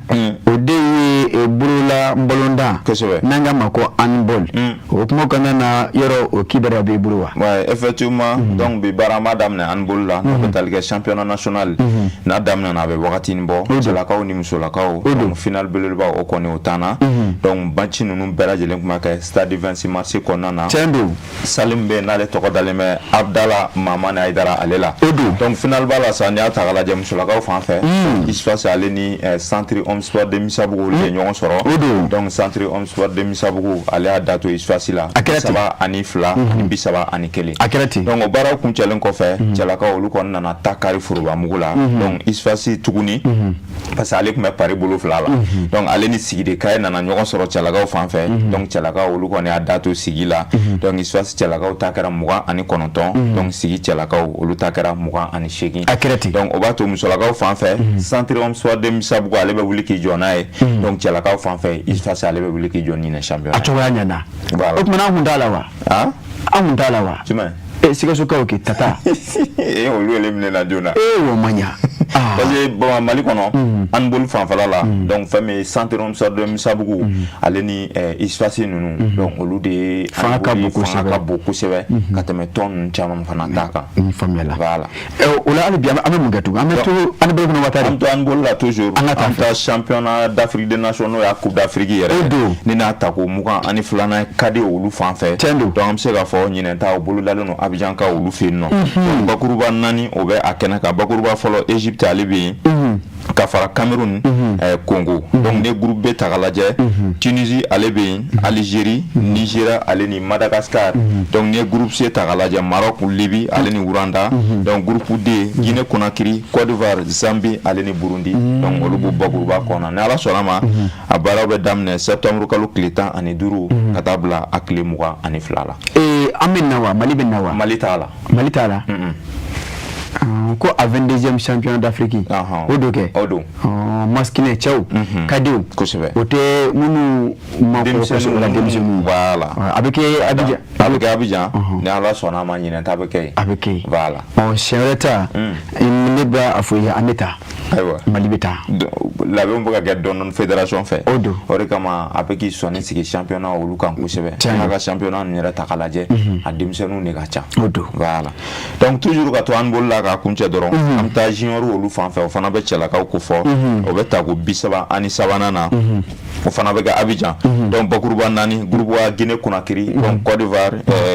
o de ye bolola balontan. Kosɛbɛ. N'an k'a ma ko handball. O kuma kɔnɔna na, yɔrɔ o kibaruya b'i bolo wa? Ouais, effectivement. Donc bi baara, an b'a daminɛ handball la, n'o bɛ tali kɛ championnat national n'a daminɛna, a bɛ wagatinin bɔ. Cɛlakaw ni musolakaw, donc finale belebeleba, o kɔni o tanna. Donc match ninnu bɛɛ lajɛlen tun bɛ kɛ stade 26 mars kɔnɔna na. Tiɲɛ don. Salle min bɛ yen n'ale tɔgɔ dalen bɛ Abdala Mamani Hayidara ale la. O don. Donc finale ba la sa, n'i y'a ta k'a lajɛ, musolakaw fan fɛ, USFAS ale ni centre Omnisport de Misabugu, olu de ye ɲɔgɔn sɔrɔ. O don. Donc centre Omnisport de Misabugu, ale y'a da to USFAS la. A kɛra ten. 32 ani 31. A kɛra ten. Donc o baaraw kuncɛlen kɔfɛ, cɛlakaw olu kɔni nana ta kari foroba mugu la. Donc USFAS tuguni, parce que ale tun bɛ pari bolo fila la. Donc ale ni Sigide Kaye nana ɲɔgɔn sɔrɔ cɛlakaw fan fɛ. Donc cɛlakaw olu kɔni y'a da to sigi la. Donc USFAS cɛlakaw ta kɛra 29. Donc Sigi cɛlakaw olu ta kɛra 28. A kɛra ten. Donc o b'a to musolakaw fan fɛ, centre Omnisport de Misabugu ale bɛ wuli k'i jɔ n'a ye. Donc cɛlakaw fan fɛ, USFAS ale bɛ wuli k'i jɔ ni championnat. A cogoya ɲɛna. Voilà. O tuma an kun t'a la wa? An kun t'a la wa? Jumɛn? Sikasokaw kɛ tata. E, olu éliminé na joona. O ma ɲa. Parce que bon, Mali kɔnɔ, handball fanfɛla la, donc fɛn min ye centre Omnisport de Misabugu ale ni USFAS ninnu, donc olu de ye Fanga ka bon kosɛbɛ. Fanga ka bon kosɛbɛ ka tɛmɛ tɔn ninnu caman fana ta kan. N faamuyala. Voilà. O la, hali bi an bɛ mun kɛ tugun? An bɛ to handball kɔnɔ waati. An bɛ to handball la toujours. An ka taa An bɛ taa championnat d'Afrique des nations, n'o y'a coupe d'Afrique yɛrɛ. O don. Ni n'a ta ko 22nan ka di olu fan fɛ. Tiɲɛ don. Donc an bɛ se k'a fɔ ɲinɛ ta, o bolodalen don Abidjan ka olu fɛ yen nɔ. Donc bakuruba naani, o bɛ a kɛnɛ kan. Bakuruba fɔlɔ, Égypte ale bɛ yen, ka fara Cameroun, Congo. Donc ne groupe B ta k'a lajɛ, Tunisie ale bɛ yen, Algérie, Nigeria ale ni Madagascar. Donc ne groupe C ta k'a lajɛ, Maroc, Libye ale ni Rwanda. Donc groupe D, Guinée Conakry, Côte d'Ivoire, Zambie ale ni Burundi. Donc olu b'o bakuruba kɔnɔ. Ni Ala sɔnna ma, a baaraw bɛ daminɛ septembre kalo tile 15 ka taa bila a tile 22 la. An bɛ na wa? Mali bɛ na wa? Mali t'a la. Mali t'a la. Ko a 22e championnat d'Afrique. O don kɛ. O don. Masculin, cɛw kadenw. Kosɛbɛ. O tɛ minnu ma kɔrɔ kosɛbɛ, o la denmisɛnninw. Voilà. A bɛ kɛ Abidjan. A bɛ kɛ Abidjan. Ni Ala sɔnna a ma, ɲinɛ ta bɛ kɛ yen. A bɛ kɛ yen. Voilà. Siɲɛ wɛrɛ ta, ne bɛ a fɔ i ye, an bɛ taa. Ayiwa. Mali bɛ taa. Labɛnw bɛ ka kɛ dɔɔni dɔɔni fédération fɛ. O don. O de kama a bɛ k'i sɔnni sigi championnat olu kan kosɛbɛ. An ka championnat ninnu yɛrɛ ta k'a lajɛ, a denmisɛnninw de ka ca. O don. Voilà. Donc toujours ka to handball la k'a kuncɛ dɔrɔn, an bɛ taa junior olu fan fɛ, o fana bɛ cɛlakaw ko fɔ. O bɛ ta ko 33nan na. O fana bɛ kɛ Abidjan. Donc bakuruba naani: groupe A, Guinée Conakry, donc Côte d'Ivoire,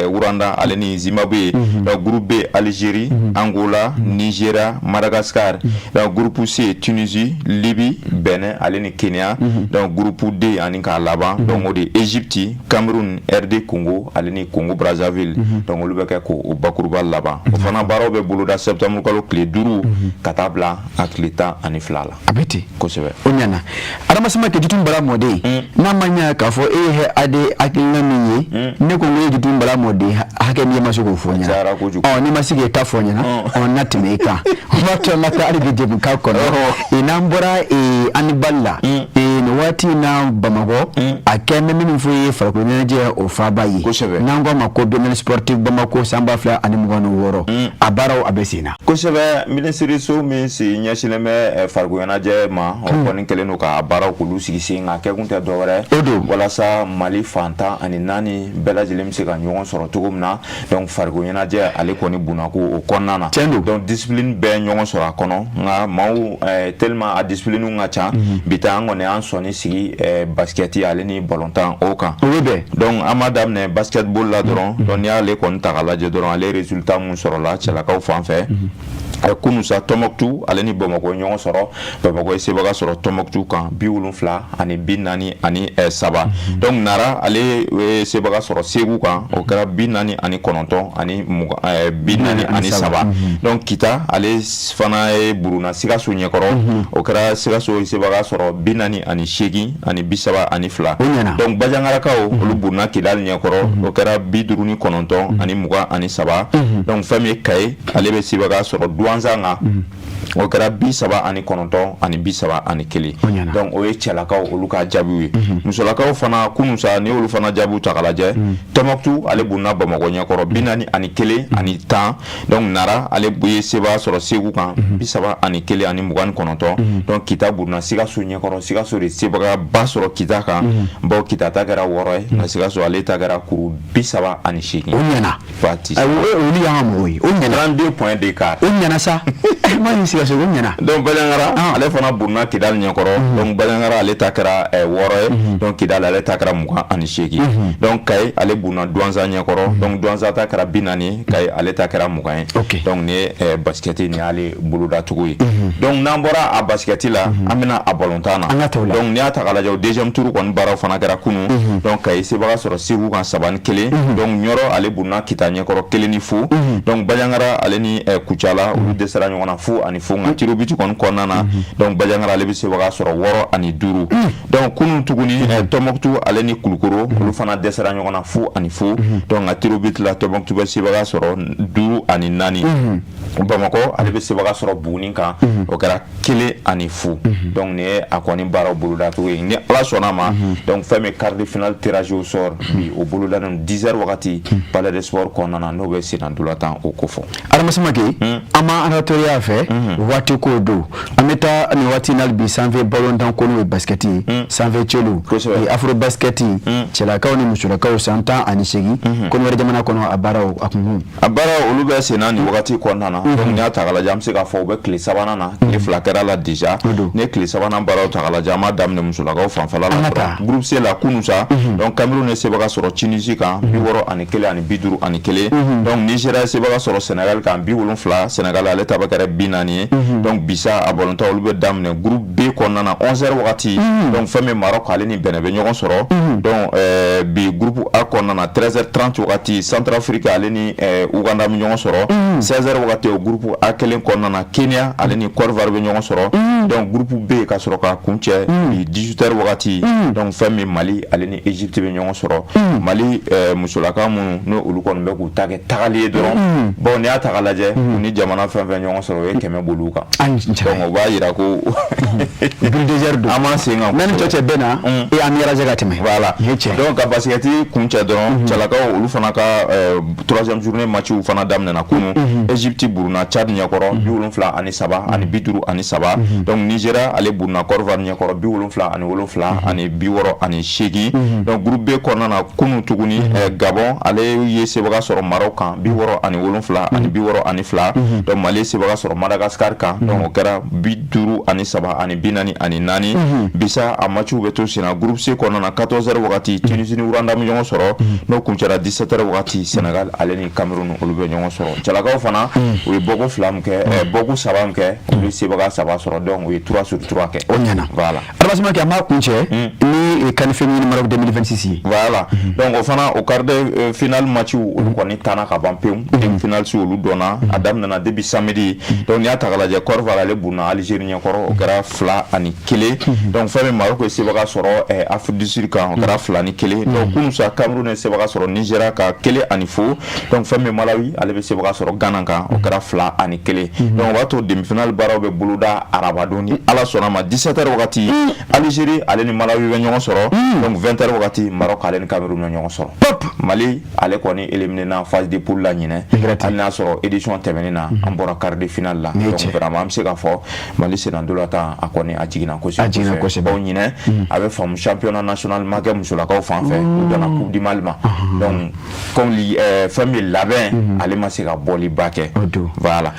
Rwanda ale ni Zimbabwe. Donc groupe B, Algérie, Angola, Nigeria, Madagascar. Donc groupe C, Tunisie, Libye, Bénin ale ni Kenya. Donc groupe D ani k'a laban, donc o de ye Égypte, Cameroun, RD Congo ale ni Congo Brazzaville. Donc olu bɛ kɛ k'o bakuruba laban. O fana baaraw bɛ boloda septembre kalo tile 5 ka taa bila a tile 12 la. A bɛ ten. Kosɛbɛ. O ɲɛna. Adama Samake, Jitu Bara mɔden. mɔden n'a ma ɲɛ k'a fɔ e ye AD hakilina min ye ne ko n ko e jutu bala mɔden hakɛ min ye ma se k'o fɔ n ɲɛna ɔ n'i ma se k'e ta fɔ n ɲɛna ɔ n na tɛmɛ e kan o b'a to an ka taa hali bi jɛmukan kɔnɔ n'an bɔra handball la nin waati in na Bamakɔ a kɛ n bɛ minnu fɔ ye farikolo ɲɛnajɛ o faaba ye n'an k'a ma ko biennale sportive Bamako san 2026 a baaraw a bɛ sen na. Kosɛbɛ, minisiriso min si ɲɛsinnen bɛ farikolo ɲɛnajɛ ma, o kɔni kɛlen don ka baaraw k'olu sigi sen kan. Kɛkun tɛ dɔwɛrɛ walasa Mali fan 14 bɛɛ lajɛlen bɛ se ka ɲɔgɔn sɔrɔ cogo min na. Donc farikolo ɲɛnajɛ ale kɔni bunako o kɔnɔna na, tiɲɛ don. Donc discipline bɛɛ ɲɔgɔn sɔrɔ a kɔnɔ, nka maaw tellement a discipline ka ca, bi ta an kɔni an sɔnni sigi basket ale ni balontan o kan. O bɛ bɛn. Donc an b'a daminɛ basketball la dɔrɔn. Donc n'i y'ale kɔni ta k'a lajɛ dɔrɔn, ale résultat mun sɔrɔla cɛlakaw fan fɛ kunun sa, Tɔnbɔkutu ale ni Bamakɔ ɲɔgɔn sɔrɔ. Bamakɔ ye sebaga sɔrɔ Tɔnbɔkutu kan 73 ni 43. Donc Nara ale ye sebaga sɔrɔ Segu kan, o kɛra 49 ani 43. Donc Kita ale fana ye buruna Sikaso ɲɛkɔrɔ, o kɛra Sikaso ye sebaga sɔrɔ 48 ani 32. Donc Bajangarakaw olu buruna Kidali ɲɛkɔrɔ, o kɛra 59 ani 23. Donc fɛn min ye Kaye, ale bɛ sebaga sɔrɔ Duwanzan kan, o kɛra 39 ani 31. Donc o ye cɛlakaw olu ka jaabiw ye. Musolakaw fana kunun sa, n'i y'olu fana jaabiw ta k'a lajɛ, Tɔnbɔkutu ale bunna Bamakɔ ɲɛkɔrɔ 41 ani 10. Donc Nara ale ye sebaga sɔrɔ Segu kan 31 ani 29. Donc Kita buruna Sikaso ɲɛkɔrɔ. Sikaso de sebagaba sɔrɔ Kita kan, bawo Kita ta kɛra 6 ye, nka Sikaso ale ta kɛra kuru 38. O ɲɛna. Olu y'an ka mɔgɔw ye, o ɲɛna. 32 points d'écart. O ɲɛna sa, ma ni Sikaso, o ɲɛna. Donc Bandiagara ale fana buruna Kidali ɲɛkɔrɔ. Donc Bandiagara ale ta kɛra 6 ye, donc Kidali ale ta kɛra 28. Donc Kayi ale buruna Duwanza ɲɛkɔrɔ. Donc Duwanza ta kɛra 40, Kayi ale ta kɛra 20 ye. Donc nin ye basket nin y'ale bolodacogo ye. Donc n'an bɔra a basket la, an bɛna a balontan na. Donc n'i y'a ta k'a lajɛ, o deuxième tour kɔni baaraw fana kɛra kunun. Donc Kayi sebaga sɔrɔ Segu kan 3-1. Donc Ɲɔrɔ ale buruna Kita ɲɛkɔrɔ 1-0. Donc Bandiagara ale ni Kucala olu dɛsɛra ɲɔgɔn na 0-0, nka tir au but kɔni kɔnɔna na, donc Bandiagara ale bɛ sebaga sɔrɔ 6-5. Donc kunun tuguni, Tɔnbɔkutu ale ni Kulukoro olu fana dɛsɛra ɲɔgɔn na 0-0. Donc nka tir au but la, Tɔnbɔkutu bɛ sebaga sɔrɔ 5-4. Bamakɔ ale bɛ sebaga sɔrɔ Buguni kan, o kɛra 1-0. Donc nin ye a kɔni baaraw bolodacogo ye. Ni Ala sɔnna ma, donc fɛn min quart de finale tirage au sort bi, o bolodalen 10 heures wagati Palais des Sports kɔnɔna na, n'o bɛ senna ntolantan o ko fɔ. Adama Samake, an ma an fɛ waati ko don, an bɛ taa nin waati na bi sanfɛ balontan ko, n'o ye basket ye, sanfɛ celu afro basket, cɛlakaw ni musolakaw san 18, Kɔnɔwari jamana kɔnɔ, a baaraw a kun. A baara olu bɛ senna nin wagati kɔnɔna na. Donc n'i y'a ta k'a lajɛ, an bɛ se k'a fɔ u bɛ tile sabanan na, tile 2 kɛra la déjà. Ni ye tile sabanan baaraw ta k'a lajɛ, an b'a daminɛ musolakaw fanfɛla la dɔrɔn. Groupe C la kunun sa, donc Cameroun ye sebaga sɔrɔ Tunisie kan 61 ani 51. Donc Nigeria ye sebaga sɔrɔ Sénégal kan 70, Sénégal ale ta bɛ kɛra 40 ye. Donc bi sa a balontan olu bɛ daminɛ groupe B kɔnɔna na 11 heures wagati. Donc fɛn min Maroc ale ni Benin bɛ ɲɔgɔn sɔrɔ. Donc bi groupe A kɔnɔna na, 13h30 wagati, Centrafrique ale ni Ouganda bɛ ɲɔgɔn sɔrɔ. 16h wagati, o groupe A kelen kɔnɔna na, Kenya ale ni Côte d'Ivoire bɛ ɲɔgɔn sɔrɔ. Donc groupe B ka sɔrɔ ka kuncɛ bi 18h wagati. Donc fɛn min Mali ale ni Égypte bɛ ɲɔgɔn sɔrɔ. Mali musolaka minnu n'o olu kɔni bɛ k'u ta kɛ tagali ye dɔrɔn, bon n'i y'a ta k'a lajɛ, u ni jamana fɛn fɛn ɲɔgɔn sɔrɔ, o ye 100 boli u kan. Donc o b'a yira ko bulldozer don. An m'an sen kan. N'a ni cɛ cɛ bɛn na e an bɛ ka tɛmɛ. Voilà, donc ka basket kuncɛ dɔrɔn, cɛlakaw olu fana ka troisième journée match fana daminɛna kunun. Égypte buruna Tchad ɲɛkɔrɔ 73 ani 53. Donc Nigeria ale buruna Côte d'Ivoire ɲɛkɔrɔ 77 ani 68. Donc groupe B kɔnɔna na kunun tuguni, Gabon ale ye sebaga sɔrɔ Maroc kan 67 ani 62. Donc Mali ye sebaga sɔrɔ Madagascar kan, donc o kɛra 53 ani 44. Bi sa a matchw bɛ to senna. Groupe C kɔnɔna na, 14 heures wagati, Tunisie ni Rwanda bɛ ɲɔgɔn sɔrɔ. N'o kuncɛra, 17 heures wagati, Sénégal ale ni Cameroun olu bɛ ɲɔgɔn sɔrɔ. Cɛlakaw fana u ye bɔko 2 min kɛ, bɔko 3 min kɛ, olu ye sebaga 3 sɔrɔ, donc u ye 3 sur 3 kɛ. O ɲɛna. Voilà. Adama Samake, an b'a kuncɛ ni CAN féminine Maroc 2026 ye. Voilà, donc o fana o quart de finale match olu kɔni tanna ka ban pewu. Demi finale si olu dɔnna, a daminɛna depuis samedi. Donc n'i y'a ta k'a lajɛ, Côte d'Ivoire ale bunna Algérie ɲɛkɔrɔ, o kɛra 2-1. Donc fɛn min, Maroc ye sebaga sɔrɔ Afrique du Sud kan, o kɛra 2-1. Donc kunun sa, Cameroun ye sebaga sɔrɔ Nigeria kan, 1-0. Donc fɛn min, Malawi ale bɛ sebaga sɔrɔ Ghana kan, o kɛra 2-1. Donc o b'a to demi-finale baaraw bɛ boloda arabadon, ni Ala sɔnna ma, 17 heures wagati, Algérie ale ni Malawi bɛ ɲɔgɔn sɔrɔ. Donc 20 heures wagati, Maroc ale ni Cameroun bɛ ɲɔgɔn sɔrɔ. Mali ale kɔni éliminé na phase de poule la ɲinɛ, hali n'a sɔrɔ édition tɛmɛnen na an bɔra quart de finale la. Donc vraiment an bɛ se k'a fɔ Mali sennantolatan a kɔni a jiginna kosɛbɛ. A jiginna kosɛbɛ. Bawo ɲinɛ a bɛ faamu, championnat national ma kɛ musolakaw fan fɛ, u danna Coupe du Mali ma. Donc comme fɛn min labɛn, ale ma se ka bɔliba kɛ. Voilà,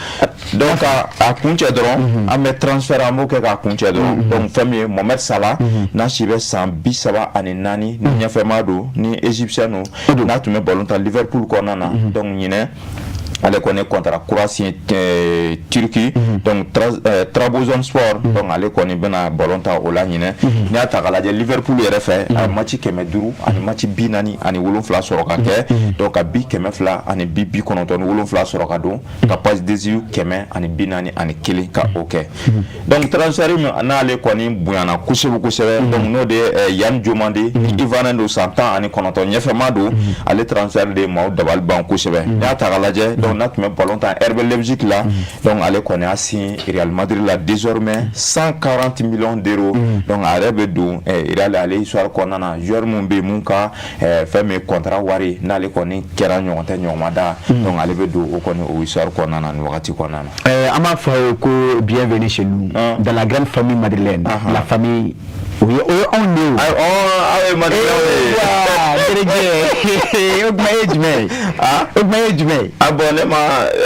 donc a kuncɛ dɔrɔn, an bɛ transfert, an b'o kɛ k'a kuncɛ dɔrɔn. Donc fɛn min ye Mohamed Salah, n'a si bɛ san 34, ni ɲɛfɛmaa don, ni égyptien don, n'a tun bɛ ballon ta Liverpool kɔnɔna na. Donc ɲinɛ ale kɔni contrat kura signé Turquie, donc Trabzonspor. Donc ale kɔni bɛna ballon ta o la ɲinɛ. N'i y'a ta k'a lajɛ, Liverpool yɛrɛ fɛ, a ye match 500 ani match 47 sɔrɔ ka kɛ, donc ka bi 200 ani bi 97 sɔrɔ ka don, ka passe décisive 141 ka o kɛ. Donc transfert min n'ale kɔni bonyana kosɛbɛ kosɛbɛ, donc n'o de ye Yan Diomande, ni Ivoirien don, san 19, ɲɛfɛma don. Ale transfert de ye maaw dabali ban kosɛbɛ. N'i y'a ta k'a lajɛ, donc n'a tun bɛ ballon ta RB Leipzig la, donc ale kɔni y'a signé Real Madrid la, désormais 140 millions d'euros. Donc a yɛrɛ bɛ don Real ale histoire kɔnɔna na, joueur mun bɛ yen mun ka fɛn min contrat wari n'ale kɔni kɛra ɲɔgɔn tɛ ɲɔgɔn ma da, donc ale bɛ don o kɔni o histoire kɔnɔna na nin wagati kɔnɔna na. An b'a fɔ a ye ko bienvenue chez nous, dans la grande famille madrilène, la famille o ye anw de ye o. Aw ye madrilène de ye. Terikɛ, o kuma ye jumɛn ye? O kuma ye jumɛn ye? Ah bon, ne ma.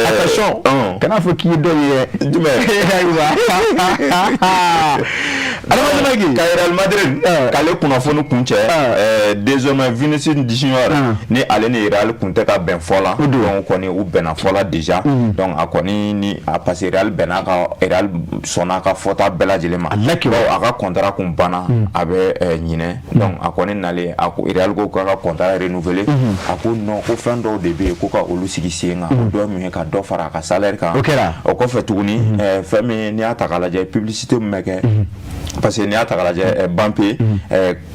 Attention, kana fɔ k'i ye dɔ ye dɛ. Jumɛn? Ayiwa. Adama ka Real Madrid k'ale kunnafoni kun cɛ, désormais Vinicius Junior ni ale ni Real kun tɛ ka bɛn fɔ la, donc kɔni u bɛnna fɔ la déjà. Donc a kɔni ni a parce que Real bɛnna ka Real sɔnna a ka fɔta bɛɛ lajɛlen ma, bawo a ka contrat kun banna a bɛ ɲinɛ. Donc a kɔni nalen, a ko Real ko k'a ka contrat renouveler, a ko non, ko fɛn dɔw de bɛ yen ko ka olu sigi sen kan. O dɔ ye mun ye? Ka dɔ fara a ka salaire kan. O kɛra. O kɔfɛ tuguni, fɛn min n'i y'a ta k'a lajɛ, publicité min bɛ kɛ, parce que n'i y'a ta k'a lajɛ, Mbappé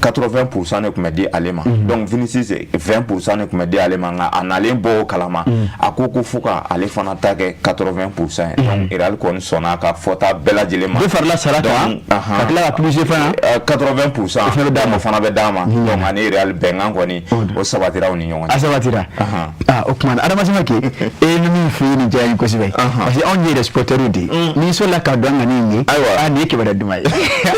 80% de tun bɛ di ale ma, donc Vinicius 20% de tun bɛ di ale ma. Nka a nalen bɔ o kalama, a ko ko fo ka ale fana ta kɛ 80% ye. Donc Real kɔni sɔnna a ka fɔta bɛɛ lajɛlen ma. Dɔ farala sara kan, ka tila ka publicité fana. 80% o fana bɛ d'a ma, o fana bɛ d'a ma. Donc ani Real bɛnkan kɔni o sabatira u ni ɲɔgɔn cɛ. A sabatira. Ah, o tuma na Adama Samake, e ye min f'i ye nin diyara n ye kosɛbɛ, parce que anw ye yɛrɛ supporters de ye. N'i sɔrɔla ka don an ka nin ye, ah, nin ye kibaruya duman ye.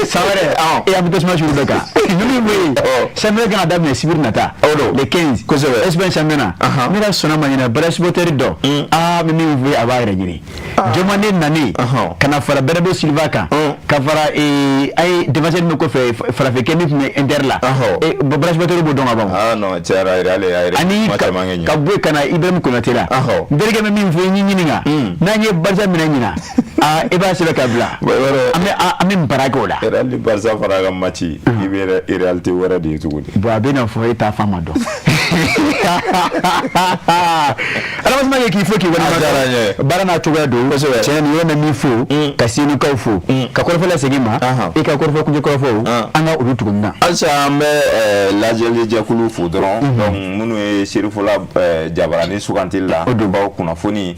San wɛrɛ e an bɛ tasuma sugu bɛɛ kan ninnu bɛ yen. Championnat kan ka daminɛ sibiri nata, le 15. Espagne championnat, ne ka sɔnna ma ɲinɛ Barça supporter dɔ, aa, n bɛ min f'i ye, a b'a yɛrɛ ɲini. Diomande nalen ka na fara Bernardo Silva kan, ka fara a ye défenseur min kɔfɛ, farafekɛ min tun bɛ Inter la, Barça supporter b'o dɔn ka ban. Ah non, tiɲɛ yɛrɛ, ale y'a yɛrɛ ani ka bɔ yen ka na Ibrahim Konate la. N terikɛ bɛ min fɔ i ye, ɲininka n'an ye Barça minɛ ɲina, aa, e b'a sɛbɛn ka bila, an bɛ baara kɛ o la. Real ni Barça fana ka match, i bɛ réalité wɛrɛ de ye tuguni. Bon, a bɛ na fɔ e t'a fan ma dɔn. Adama Samake, k'i fo k'i waleɲuman dɔn, baara n'a cogoya don. Tiɲɛ, nin yɔrɔ bɛ min fo, ka Senukaw fo, ka kɔrɔfɔ lasegin ma, i ka kɔrɔfɔ kuncɛ kɔrɔfɔw, an ka olu tugu na. Halisa an bɛ lajɛli jɛkulu fo dɔrɔn, donc minnu ye Serifola jabarani sugantili la, bawo kunnafoni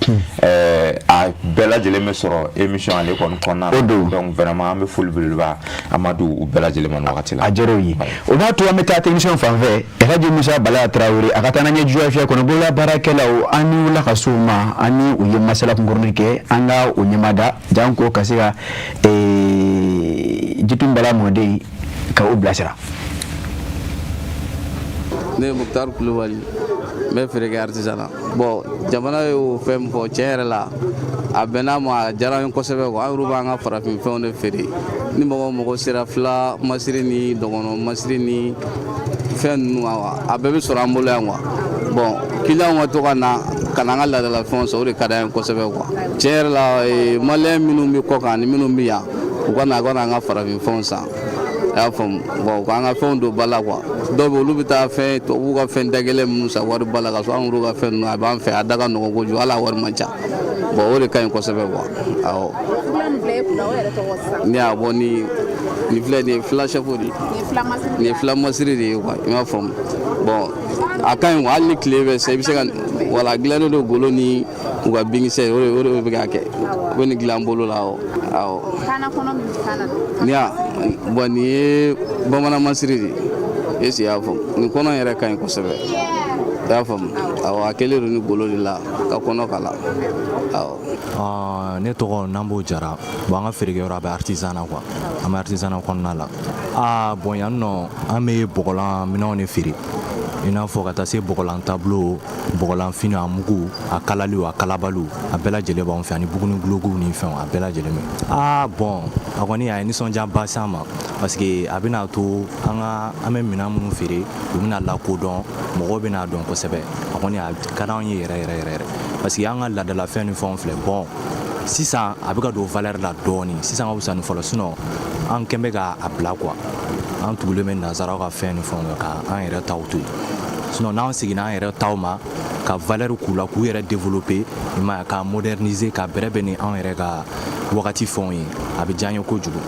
a bɛɛ lajɛlen bɛ sɔrɔ émission ale kɔni kɔnɔna na. Donc vraiment an bɛ foli belebeleba an ma di u bɛɛ lajɛlen ma nin wagati la. A diyara u ye. O b'a to an bɛ taa technicien fan fɛ, Elhaji Musa Bala Tarawele, a ka taa n'an ye Juwafiya kɔnɔ. Bolola baarakɛlaw, an ni wula ka s'u ma, an ni u ye masala kunkurunin kɛ, an ka o ɲɛmada janko ka se ka Jitu Bala mɔden ka o bilasira. Ne ye Mukutari Kulubali, n bɛ feere kɛ artisanat. Bon, jamana y'o fɛn min fɔ, tiɲɛ yɛrɛ la, a bɛn'a ma, a diyara n ye kosɛbɛ quoi. An yɛrɛ b'an ka farafin fɛnw de feere. Ni mɔgɔ mɔgɔ sera fila masiri ni dɔgɔnɔ masiri ni fɛn ninnu, a bɛɛ bɛ sɔrɔ an bolo yan quoi. Bon, clients ka to ka na ka na an ka laadalafɛnw san, o de ka d'an ye kosɛbɛ quoi. Tiɲɛ yɛrɛ la, malien minnu bɛ kɔ kan ani minnu bɛ yan, u ka na an ka farafin fɛnw san, i y'a faamu. Bon, u k'an ka fɛnw don ba la quoi. Dɔw bɛ olu bɛ taa fɛn tubabuw ka fɛn dagɛlɛn minnu san wari ba la, ka sɔrɔ an yɛrɛw ka fɛn ninnu a b'an fɛ, a da ka nɔgɔn kojugu, hali a wari man ca. Bon, o de ka ɲi kosɛbɛ quoi. Awɔ, ne y'a bɔ ni nin filɛ, nin ye fila chef de ye, nin ye fila masiri de ye quoi, i m'a faamu. Bon, a ka ɲi quoi, hali ni tile bɛ se, i bɛ se ka, wala a dilannen don golo ni u ka binkisɛ, o de bɛ k'a kɛ, u bɛ nin dilan bolo la. Awɔ, awɔ. Nin y'a bon, nin ye bamanan masiri de ye, est-ce que i y'a faamu? Nin kɔnɔ yɛrɛ ka ɲi kosɛbɛ, i y'a faamu. Awɔ, a kɛlen don ni golo de la ka kɔnɔ kala, awɔ. Ne tɔgɔ Nambo Jara. Bon, an ka feerekɛyɔrɔ a bɛ artisanat quoi, an bɛ artisanat kɔnɔna la. Aa bon, yan nɔ an bɛ bɔgɔlan minɛnw de feere, i n'a fɔ ka taa se bɔgɔlan tableau, bɔgɔlan fini, a mugu, a kalaliw, a kalabaliw, a bɛɛ lajɛlen b'anw fɛ, ani buguni gulokiw ni fɛnw, a bɛɛ lajɛlen bɛ. Aa bon, a kɔni a ye nisɔndiyaba s'an ma, parce que a bɛna to an ka an bɛ minɛn minnu feere, u bɛna lakodɔn, mɔgɔw bɛna dɔn kosɛbɛ. A kɔni a ka d'anw ye yɛrɛ yɛrɛ yɛrɛ, parce que an ka laadalafɛn ni fɛnw filɛ. Bon, sisan a bɛ ka don valeur la dɔɔni, sisan ka fisa ni fɔlɔ, sinon an kɛn bɛ k'a bila quoi, an tugulen bɛ nanzaraw ka fɛn ni fɛnw ka an yɛrɛ taw to yen. Sinon n'an seginna an yɛrɛ taw ma ka valeur k'u la, k'u yɛrɛ développer, i m'a ye, k'a moderniser, ka bɛrɛ bɛn ni anw yɛrɛ ka wagati fɛnw ye, a bɛ diya an ye kojugu,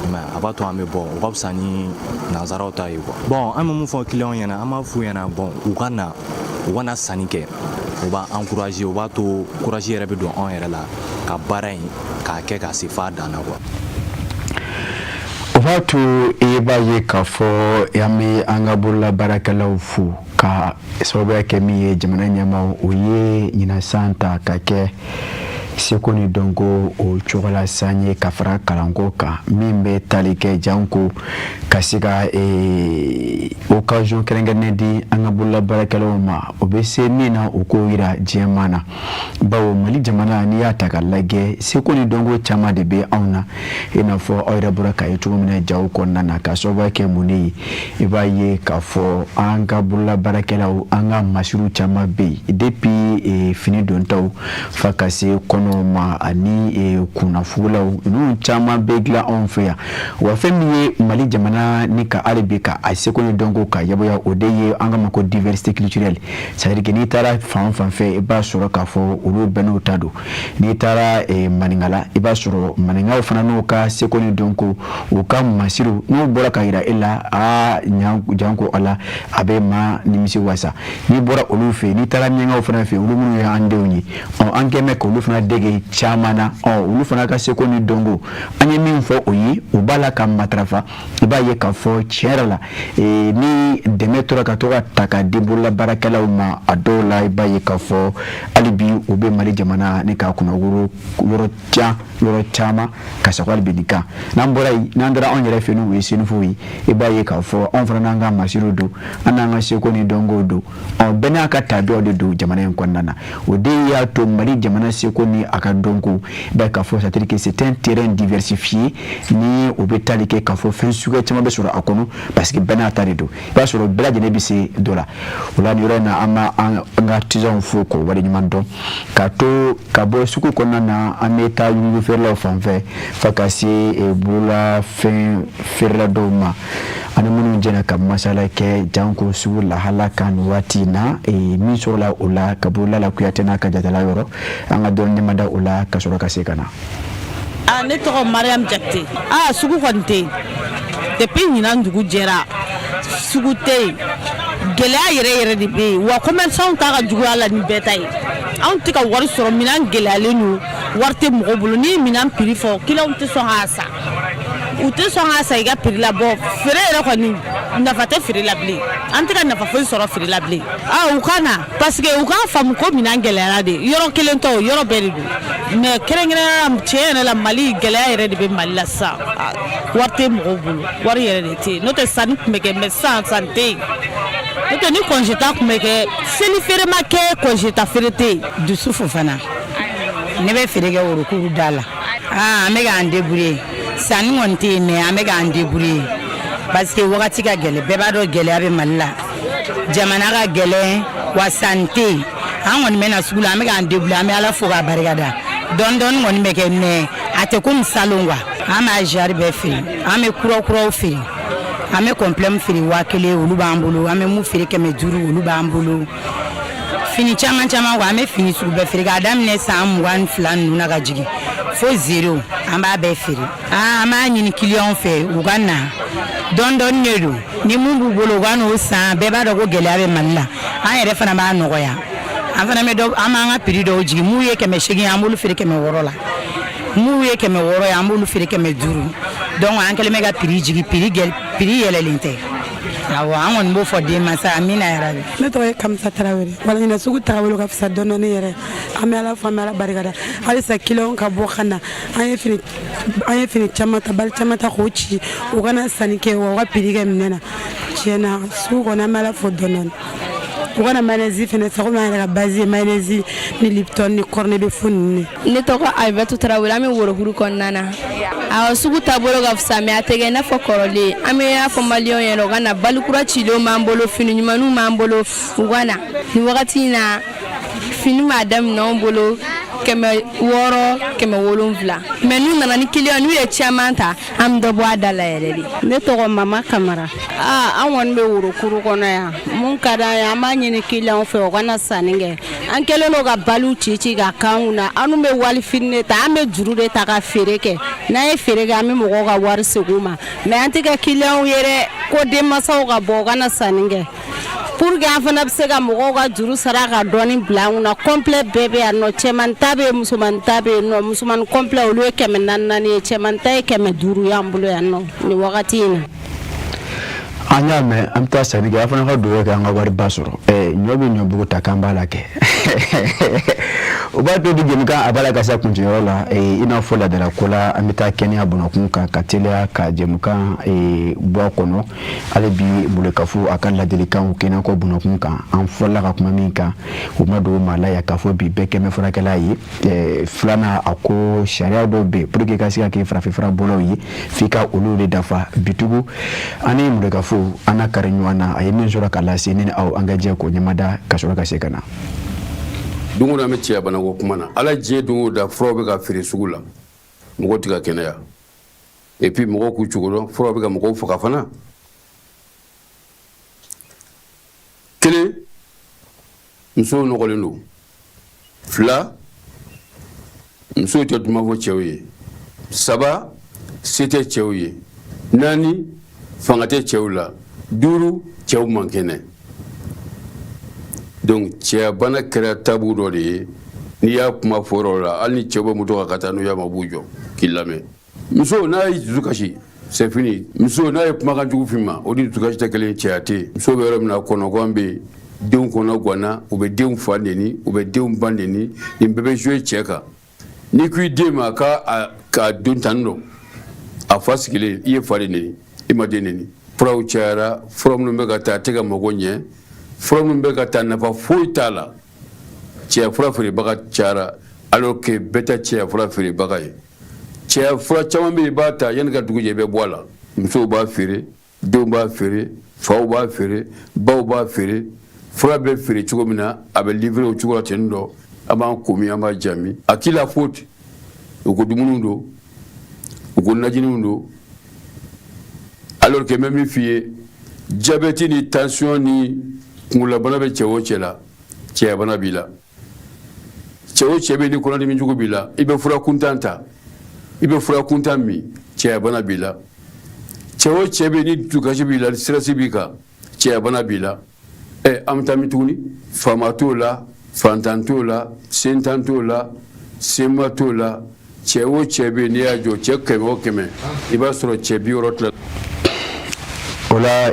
i m'a ye, a b'a to an bɛ bɔ, o ka fisa ni nanzaraw ta ye quoi. Bon, an bɛ mun fɔ client ɲɛna? An b'a f'u ɲɛna, bon, u ka na sanni kɛ, o b'a encourager, o b'a to courage yɛrɛ bɛ don anw yɛrɛ la ka baara in k'a kɛ k'a se f'a dan na quoi. O b'a to i b'a ye k'a fɔ an bɛ an ka bololabaarakɛlaw fo ka sababuya kɛ min ye, jamana ɲɛmaaw o ye ɲinan san ta ka kɛ seko ni dɔnko o cogola san ye, ka fara kalanko kan, min bɛ tali kɛ janko ka se ka occasion kɛrɛnkɛrɛnnen di an ka bololabaarakɛlaw ma, o bɛ se min na, u k'o yira diɲɛmaa na. Bawo Mali jamana, n'i y'a ta ka lajɛ, seko ni dɔnko caman de bɛ anw na, i n'a fɔ aw yɛrɛ bɔra k'a ye cogo min na jaw kɔnɔna na. Ka sababuya kɛ mun de ye? I b'a ye k'a fɔ an ka bololabaarakɛlaw, an ka masiriw caman bɛ yen, depuis fini dontaw fa ka se kɔnɔw ma ani kunnafugulaw, ninnu caman bɛ dilan anw fɛ yan. Wa fɛn min ye Mali jamana ni ka hali bi ka a seko ni dɔnko ka yaboya, o de ye an ka ma ko diversité culturelle, c'est à dire que n'i taara fan fan fɛ, i b'a sɔrɔ k'a fɔ olu bɛɛ n'u ta don. N'i taara Maninkala, i b'a sɔrɔ maninkaw fana n'u ka seko ni dɔnko, u ka masiriw, n'u bɔra ka yira e la, aa janko ala, a bɛ maa nimisi wasa. N'i bɔra olu fɛ yen, n'i taara miyankaw fana fɛ yen, olu minnu ye an denw ye, ɔ an kɛn bɛ k'olu fana dege caman na. Ɔ olu fana ka seko ni dɔnko, an ye min fɔ o ye, u b'a la ka matarafa. I b'a ye k'a fɔ tiɲɛ yɛrɛ la, ni dɛmɛ tora ka to ka ta ka di bololabaarakɛlaw ma, a dɔw la i b'a ye k'a fɔ hali bi u bɛ Mali jamana ni k'a kunnawolo yɔrɔ jan, yɔrɔ caman, ka sago hali bi nin kan. N'an bɔra yen, n'an taara anw yɛrɛ fɛ, n'o ye Senufow ye, i b'a ye k'a fɔ anw fana n'an ka masiriw don, an n'an ka seko ni dɔnkow don. Ɔ bɛɛ n'a ka tabiyaw de don jamana in kɔnɔna na. O de y'a to Mali jamana seko ni a ka dɔnko, i b'a ye k'a fɔ, c'est à dire que c'est un terrain diversifié, ni o bɛ tali kɛ k'a fɔ fɛn suguya caman bɛ sɔrɔ a kɔnɔ, parce que bɛɛ n'a ta de don. I b'a sɔrɔ bɛɛ lajɛlen bɛ se dɔ la. O la, nin yɔrɔ in na, an b'a an ka artisans fo k'o waleɲuman dɔn. Ka to ka bɔ sugu kɔnɔna na, an bɛ taa yugu feerelaw fan fɛ, fo ka se bololafɛn feerela dɔw ma, ani minnu jɛna ka masala kɛ janko sugu lahala kan nin waati in na. Min sɔrɔla o la ka bɔ Lala Kuyate n'a ka jatala yɔrɔ, an ka dɔɔni ɲɛmada o la ka sɔrɔ ka se ka na. A ne tɔgɔ Mariam Jakite. A sugu kɔni tɛ yen depuis ɲinan dugu jɛra, sugu tɛ yen. Gɛlɛya yɛrɛ yɛrɛ de bɛ yen wa, commerçant ta ka juguya la ni bɛɛ ta ye. Anw tɛ ka wari sɔrɔ, minɛn gɛlɛyalen don, wari tɛ mɔgɔw bolo. N'i ye minɛn prix fɔ, clients tɛ sɔn k'a san, u tɛ sɔn k'a san i ka prix la. Bɔ feere yɛrɛ kɔni, nafa tɛ feere la bilen, an tɛ ka nafa foyi sɔrɔ feere la bilen. Ah, u ka na, parce que u k'a faamu ko minɛn gɛlɛyara de, yɔrɔ kelen tɛ o, yɔrɔ bɛɛ de don. Mais kɛrɛnkɛrɛnnenya la, tiɲɛ yɛrɛ la, Mali gɛlɛya yɛrɛ de bɛ Mali la sisan. Wari tɛ mɔgɔw bolo, wari yɛrɛ de tɛ yen. N'o tɛ sanni tun bɛ kɛ, mais sisan sanni tɛ yen. N'o tɛ ni congé ta tun bɛ kɛ, seli feere ma kɛ, congé ta feere tɛ yen. Dusu Fofana, ne bɛ feere kɛ Worokuru da la. Aa, an bɛ k'an débrouiller, sanni kɔni tɛ yen, mais an bɛ k'an débrouiller, parce que wagati ka gɛlɛn. Bɛɛ b'a dɔn gɛlɛya bɛ Mali la, jamana ka gɛlɛn wa, sanni tɛ yen. An kɔni bɛ na sugu la, an bɛ k'an débrouiller, an bɛ Ala fo k'a barikada. Dɔɔni dɔɔni kɔni bɛ kɛ, mais a tɛ komi salon quoi. An b'a genre bɛɛ feere, an bɛ kura kuraw feere, An bɛ complet min feere 1000, olu b'an bolo. An bɛ mun feere 500, olu b'an bolo. Fini caman caman quoi. An bɛ fini sugu bɛɛ feere, k'a daminɛ san 22 ninnu na ka jigin fo zéro, an b'a bɛɛ feere. Aa, an b'a ɲini client fɛ, u ka na dɔɔni dɔɔni de don. Ni mun b'u bolo, u ka n'o san. Bɛɛ b'a dɔn ko gɛlɛya bɛ Mali la. An yɛrɛ fana b'a nɔgɔya, an fana bɛ dɔ, an b'an ka prix dɔw jigin. Mun ye 800 ye, an b'olu feere 600 la. Mun ye 600 ye, an b'olu feere 500. Donc an kɛlen bɛ ka prix jigin, prix yɛlɛlen tɛ. Awɔ, an kɔni b'o fɔ denmansa. Amina yarabi. Ne tɔgɔ ye Kamisa Tarawele. Wala ɲinɛ sugu tagabolo ka fisa dɔɔni dɔɔni yɛrɛ. An bɛ Ala fo, an bɛ Ala barikada. Halisa clientw ka bɔ ka na. An ye fini caman ta, bali caman ta k'o ci, u kana sanni kɛ wa u ka prix kɛ minɛ na. Tiɲɛ na, sugu kɔni, an bɛ Ala fo dɔɔni dɔɔni. U kana mayonnaise fɛnɛ san, komi an yɛrɛ ka base ye mayonnaise ni Lipton ni cornet de fo ninnu. Ne tɔgɔ Abibatu Tarawele. An bɛ Worokuru kɔnɔna na. Awɔ, sugu taabolo ka fisa, mais a tɛ kɛ i n'a fɔ kɔrɔlen. An bɛ y'a fɔ maliyɛnw ɲɛna, u ka na, balikura cilenw b'an bolo, fini ɲumanninw b'an bolo, u ka na. Nin wagati in na, fini b'a daminɛ anw bolo 600, 700, mais n'u nana ni client, n'u ye caman ta, an bɛ dɔ bɔ a da la yɛrɛ de. Ne tɔgɔ Mama Kamara. Aa, an kɔni bɛ Worokuru kɔnɔ yan. Mun ka d'an ye, an b'a ɲini clientw fɛ, u ka na sanni kɛ. An kɛlen don ka baliw ci ci ka k'an kunna. An dun bɛ wali fini de ta, an bɛ juru de ta ka feere kɛ. N'an ye feere kɛ, an bɛ mɔgɔw ka wari segin u ma, mais an tɛ kɛ clientw ye dɛ, ko denmansaw ka bɔ, u ka na sanni kɛ pour que an fana bɛ se ka mɔgɔw ka juru sara ka dɔɔni bila an kunna. Complet bɛɛ bɛ yan nɔ, cɛman ta bɛ yen, musoman ta bɛ yen nɔ. Musoman complet, olu ye 400 400 ye, cɛman ta ye 500 y'an bolo yan nɔ nin wagati in na. An y'a mɛn, an bɛ taa sanni kɛ. A fana ka dugawu kɛ an ka wariba sɔrɔ. Ɲɔ bɛ ɲɔbugu ta k'an b'a la kɛ, o b'a to bi jɛmukan a b'a la ka se a kuncɛyɔrɔ la. I n'a fɔ laadala ko la, an bɛ taa kɛnɛya bɔnɔkun kan ka teliya ka jɛmukan bɔ a kɔnɔ. Hali bi, Mulekafo a ka ladilikanw kɛnɛyako bɔnɔkun kan, an fɔlɔla ka kuma min kan, o ma dogo maa la yan k'a fɔ bi bɛɛ kɛmɛ furakɛla ye. Filanan, a ko sariya dɔw bɛ yen, pour que i ka se ka kɛ farafinfura bɔlaw ye, f'i ka olu de dafa. Bitugu ani Mulekafo, an n'a kari ɲɔgɔn na, a ye min sɔrɔ ka lase ne ni aw, an ka jɛ k'o ɲɛmada ka sɔrɔ ka se ka na. Don o don an bɛ cɛya banako kuma na. Ala, diɲɛ don o da, furaw bɛ ka feere sugu la, mɔgɔw tɛ ka kɛnɛya. Et puis mɔgɔw k'u cogo dɔn, furaw bɛ ka mɔgɔw faga fana. Kelen, musow nɔgɔlen don. Fila, musow tɛ duman fɔ cɛw ye. Saba, se tɛ cɛw ye. Naani, fanga tɛ cɛw la. Duuru, cɛw man kɛnɛ. Donc cɛyabana kɛra tabou dɔ de ye. N'i y'a kuma fɔ yɔrɔ la, hali ni cɛw bɛ moto kan ka taa, n'u y'a ma, b'u jɔ k'i lamɛn. Muso n'a ye dusu kasi, c'est fini. Muso n'a ye kumakan jugu f'i ma, o ni dusukasi tɛ kelen. Cɛya tɛ yen. Muso bɛ yɔrɔ min na, kɔnɔgan bɛ yen, denw kɔnɔ ganna, u bɛ denw fa neni, u bɛ denw ba neni. Nin bɛɛ bɛ jouer cɛ kan. N'i ko i den ma k'a ka don tan dɔ, a fa sigilen, i ye fa de neni, i ma den neni. Furaw cayara. Fura minnu bɛ ka taa, a tɛ ka mago ɲɛ. Fura minnu bɛ ka taa, nafa foyi t'a la. Cɛya fura feerebaga cayara, alors que bɛɛ tɛ cɛya fura feerebaga ye. Cɛya fura caman bɛ yen, i b'a ta, yanni ka dugu jɛ, i bɛ bɔ a la. Musow b'a feere, denw b'a feere, faw b'a feere, baw b'a feere. Fura bɛ feere cogo min na, a bɛ livrer o cogo la ten dɔ. An b'an ko min, an b'a jami. À qui la faute? U ko dumuniw don, u ko najiniw don, alors que n bɛ min f'i ye, diabète ni tension ni kunkololabana bɛ cɛ o cɛ la, cɛyabana b'i la. Cɛ o cɛ bɛ ni kɔnɔdimi jugu b'i la, i bɛ fura kuntan ta, i bɛ fura kuntan min, cɛyabana b'i la. Cɛ o cɛ bɛ ni dusukasi b'i la, stress b'i kan, cɛyabana b'i la. Ɛ, an bɛ taa min tuguni? Faama t'o la, fantan t'o la, sentan t'o la, senba t'o la. Cɛ o cɛ bɛ yen, n'i y'a jɔ cɛ 100 o 100, i b'a sɔrɔ cɛ 60 tila. O la,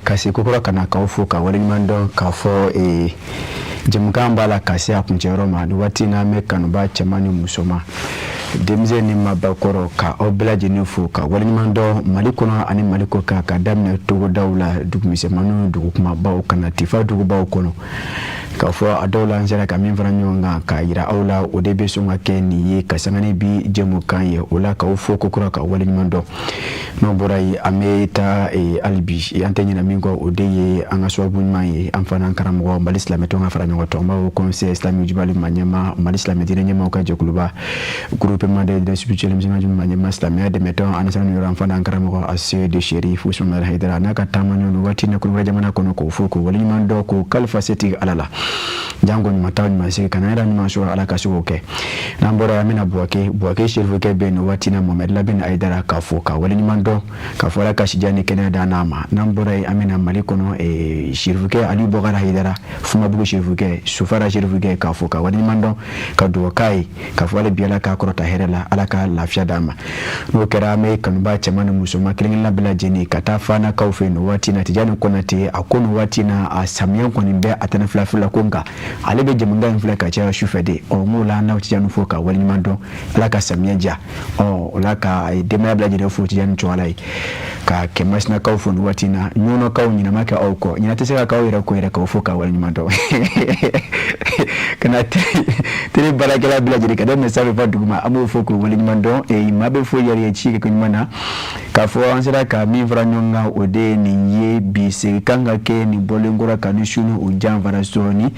ka se kokura ka na k'aw fo ka waleɲuman dɔn k'a fɔ jɛmukan b'a la ka se a kuncɛyɔrɔ ma nin waati in na. An bɛ kanuba cɛman ni musoman, denmisɛn ni maabakɔrɔ, ka aw bɛɛ lajɛlen fo ka waleɲuman dɔn Mali kɔnɔ ani Mali kɔ kan, ka daminɛ togodaw la, dugumisɛnmaninw, dugu kumabaw, ka na tifa dugubaw kɔnɔ. K'a fɔ a dɔw la, an sera ka min fara ɲɔgɔn kan k'a yira aw la, o de bɛ sɔn ka kɛ nin ye ka sanga ni bi jɛmukan ye. O la, k'aw fo kokura ka waleɲuman dɔn. N'o bɔra yen, an bɛ taa hali bi, an tɛ ɲinɛ min kɔ, o de ye an ka sababu ɲuman ye, an fana karamɔgɔ, Mali silamɛtɔn ka fara ɲɔgɔn tɔnba, Haut Conseil islamique jubali ma ɲɛma, Mali silamɛ diinɛ ɲɛmaaw ka jɛkuluba, Groupement des leaders spirituels musulmans ma ɲɛma, silamɛya dɛmɛtɔn ani sanu yɔrɔ, an fana karamɔgɔ Aseyidi Sherif Usman Hayidara n'a ka taama ɲɔgɔn waati na Kɔdiwari jamana kɔnɔ, k'o fo k'o waleɲuman dɔn, k'o kalifa setigi Ala la. Janko ɲuman taa ɲuman sigi ka na yɛrɛ ɲuman sɔrɔ, Ala ka se k'o kɛ. N'an bɔra, an bɛna Buwake. Buwake serifukɛ bɛ nin waati na, Mohamed Lamine Hayidara, k'a fo ka waleɲuman dɔn, k'a fɔ Ala ka sijan ni kɛnɛya d'an n'a ma. N'an bɔra yen, an bɛna Mali kɔnɔ, serifukɛ Aliyu Bɔkari Hayidara, Fumabugu serifukɛ, Sofara serifukɛ, k'a fo ka waleɲuman dɔn, ka dugawu k'a ye, k'a fɔ hali bi Ala k'a kɔrɔta hɛrɛ la, Ala ka lafiya d'a ma. N'o kɛra, an bɛ kanuba cɛman ni musoman kelen-kelenna bɛɛ lajɛlen ka taa Fanakaw fɛ nin waati na. Tijani Konate, a ko nin waati na, a samiya kɔni bɛ a tɛnɛ fila fila ko, nka ale bɛ jɛmukan in filɛ ka caya sufɛ de. Ɔ, n k'o la, an n'aw Tijani fo ka waleɲuman dɔn, Ala ka samiya diya. Ɔ, o la, ka denbaya bɛɛ lajɛlen fo, Tijani tɔgɔ ye, ka Kɛmasinakaw fo nin waati na, Ɲɔnɔkaw, ɲinama kɛ aw kɔ, ɲinɛ tɛ se ka k'aw yɛrɛ kɔ yɛrɛ, k'aw fo ka waleɲuman dɔn, ka na télé baarakɛla bɛɛ lajɛlen ka daminɛ sanfɛ fɔ duguma, an b'o fo k'o waleɲuman dɔn. Maa bɛ fo yɛrɛ ye ci kɛ ɲuman na, k'a fɔ an sera ka min fara ɲɔgɔn kan, o de ye nin ye. Bi segin kan ka kɛ nin bɔlen kɔrɔ ka ni su ni o janfara sɔɔni.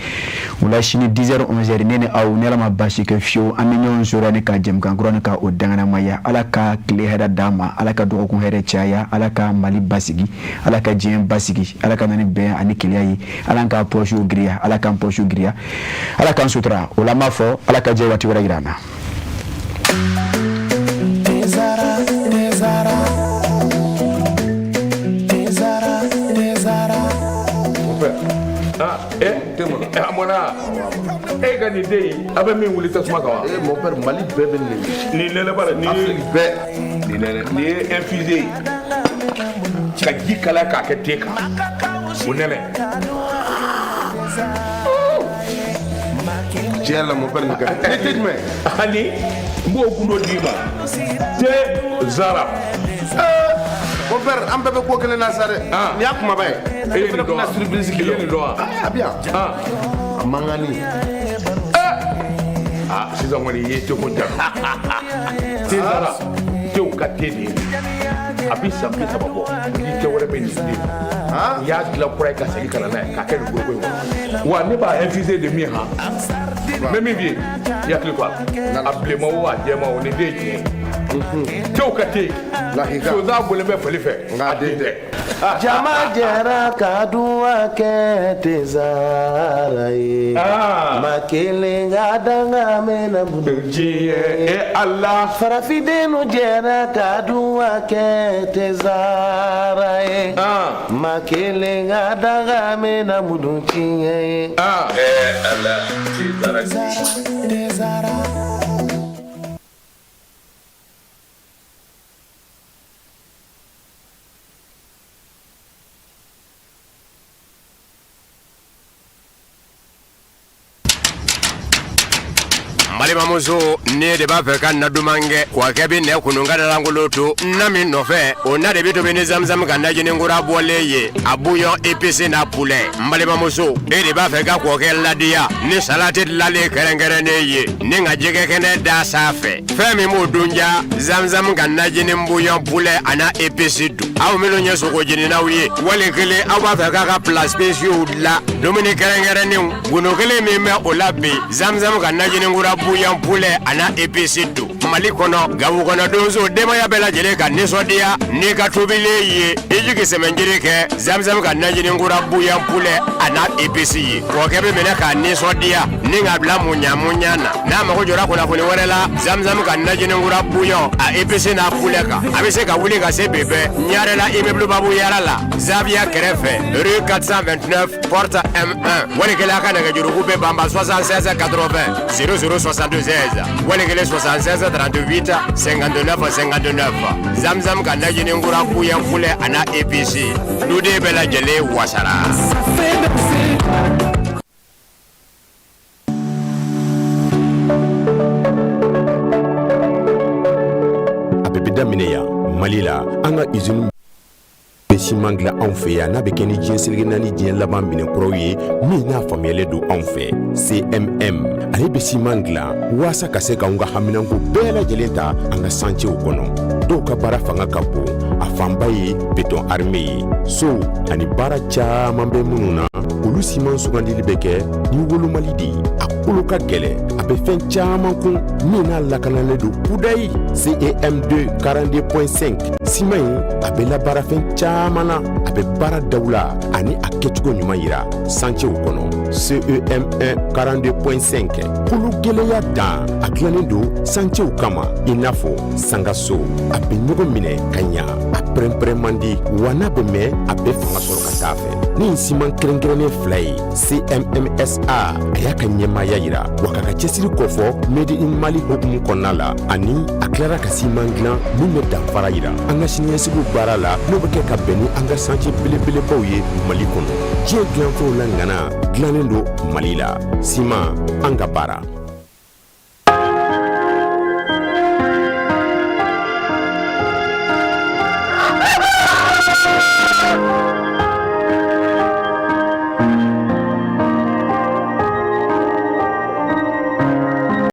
O la, sini 10h 11h, ne ni aw, ni Ala ma baasi kɛ fiyewu, an bɛ ɲɔgɔn sɔrɔ ni ka jɛmukan kura ni ka o danganamaya. Ala ka tile hɛrɛ d'an ma, Ala ka dɔgɔkun hɛrɛ caya, Ala ka Mali basigi, Ala ka diɲɛ basigi, Ala ka na ni bɛn ani kelenya ye, Ala k'an pɔsiw giriya, Ala k'an pɔsiw giriya, Ala k'an sutura. O la, an b'a fɔ Ala ka jɛ waati wɛrɛ yira an na. Tezara, Tezara, Tezara, Tezara. Mon père. Ah, eh, a mɔna. E ka nin den in, a bɛ min wuli tasuma kan wa? Eh, mon père, Mali bɛɛ bɛ nin de. Nin nɛnɛ bara, nin ye Afrique bɛɛ. Nin nɛnɛ, nin ye infusé ye. Ka ji kalaya k'a kɛ te kan. O nɛnɛ. Tiɲɛ yɛrɛ la, mon père, nin ka di. Ni te jumɛn? Ani n b'o gundo d'i ma. Te Zara. Mon père, an bɛɛ bɛ ko kelen na sa dɛ. Nin y'a kumaba ye. E ye Ne fana nin dɔn wa? bɛna surprise k'i I la. ye nin dɔn wa? Ah, a bɛ yan. A mankanni. Ah, sisan kɔni i ye teko ja. Te Zara, tew ka te de ye. A bɛ san 30 bɔ. Ni te wɛrɛ bɛ nin den. U y'a dilan kura ye ka segin ka na n'a ye k'a kɛ nin foroko in kɔnɔ. Wa ne b'a infusé de min han. N bɛ min f'i ye, i hakili to a la. A bilenman o, a jɛman o, nin den ye tiɲɛ ye. Tew ka te. Sonsan bɔlen bɛ fali fɛ. A den tɛ. Jama jɛra ka duwa kɛ Tezara ye. Ma kelen ka danga mɛnna diɲɛ e Ala. Farafindenw jɛra ka duwa kɛ Tezara ye. Ma kelen ka danga mɛnna minnu tiɲɛ ye. Eh Ala, Tezara. Tezara. Balimamuso, ne de b'a fɛ ka na duman kɛ wa kɛ bɛ nɛ kunun ka dalankolon to na min nɔfɛ, o na de bɛ tobi ni zamzam ka najini kura bɔlen ye, a bouillon épicé n'a poulet. N balimamuso, e de b'a fɛ ka kɔkɛ ladiya ni salati dilanlen kɛrɛnkɛrɛnnen ye ni ka jɛgɛ kɛnɛ da sanfɛ, fɛn min b'o dun ja, zamzam ka najini bouillon poulet a n'a épice dun. Aw minnu ye sogo jeninaw ye, wali kelen aw b'a fɛ k'a ka plats spéciaux dilan, dumuni kɛrɛnkɛrɛnnenw, gundo kelen min bɛ o la bi, zamzam ka najini kura bouillon poulet a n'a épice don. Mali kɔnɔ, Gawo kɔnɔ, donso denbaya bɛɛ lajɛlen ka nisɔndiya n'i ka tobilen ye, i jigi sɛmɛnjiri kɛ zamzam ka najini kura bouillon poulet a n'a épice ye. Kɔkɛ bɛ minɛ k'a nisɔndiya ni k'a bila muɲa muɲa na. N'a mago jɔra kunnafoni wɛrɛ la zamzam ka najini kura bouillon a épice n'a poulet kan, a bɛ se ka wuli ka se bi bɛɛ Ɲarela, immeuble Babu Yara la, Zaviya kɛrɛfɛ, rue 429, porte M1. Wali kelen a ka nɛgɛjuruku bɛ banba 76 80 00 76, wali kelen 76 38 59 59. Zamzam ka najini kura bouillon poulet a n'a épice, duden bɛɛ lajɛlen wasara. A bɛɛ bɛ daminɛ yan, Mali la, an ka usine. bɛ siman dilan anw fɛ yan n'a bɛ kɛ ni diɲɛ seleke naani diɲɛ laban minɛn kuraw ye min n'a faamuyalen don anw fɛ. CMM ale bɛ siman dilan waasa ka se k'anw ka haminanko bɛɛ lajɛlen ta an ka santiyew kɔnɔ. Dɔw ka baara fanga ka bon, a fanba ye béton armé ye, sow ani baara caman bɛ minnu na, olu siman sugandili bɛ kɛ ni wolomali de ye. A kolo ka gɛlɛn, a bɛ fɛn caman kun min n'a lakanalen don kudayi. CEM2 42.5 siman in, a bɛ labaara fɛn caman na, a bɛ baara dawula ani a kɛcogo ɲuman yira santiyew kɔnɔ. CEM1 42.5 kolo gɛlɛya dan, a dilannen don santiyew kama i n'a fɔ sangaso. A bɛ ɲɔgɔn minɛ ka ɲa, a pɛrɛnpɛrɛn man di, wa n'a bɛ mɛn, a bɛ fanga sɔrɔ ka taa fɛ. Ni siman kɛrɛnkɛrɛnnen fila ye, CMMSA a y'a ka ɲɛmaaya yira wa k'a ka cɛsiri kofɔ Made in Mali hukumu kɔnɔna la, ani a tilara ka siman dilan min bɛ danfara yira an ka siniɲɛsigiw baara la, n'o bɛ kɛ ka bɛn ni an ka santiye belebelebaw ye Mali kɔnɔ. Diɲɛ dilanfɛnw la ŋana dilannen don Mali la. Siman, an ka baara.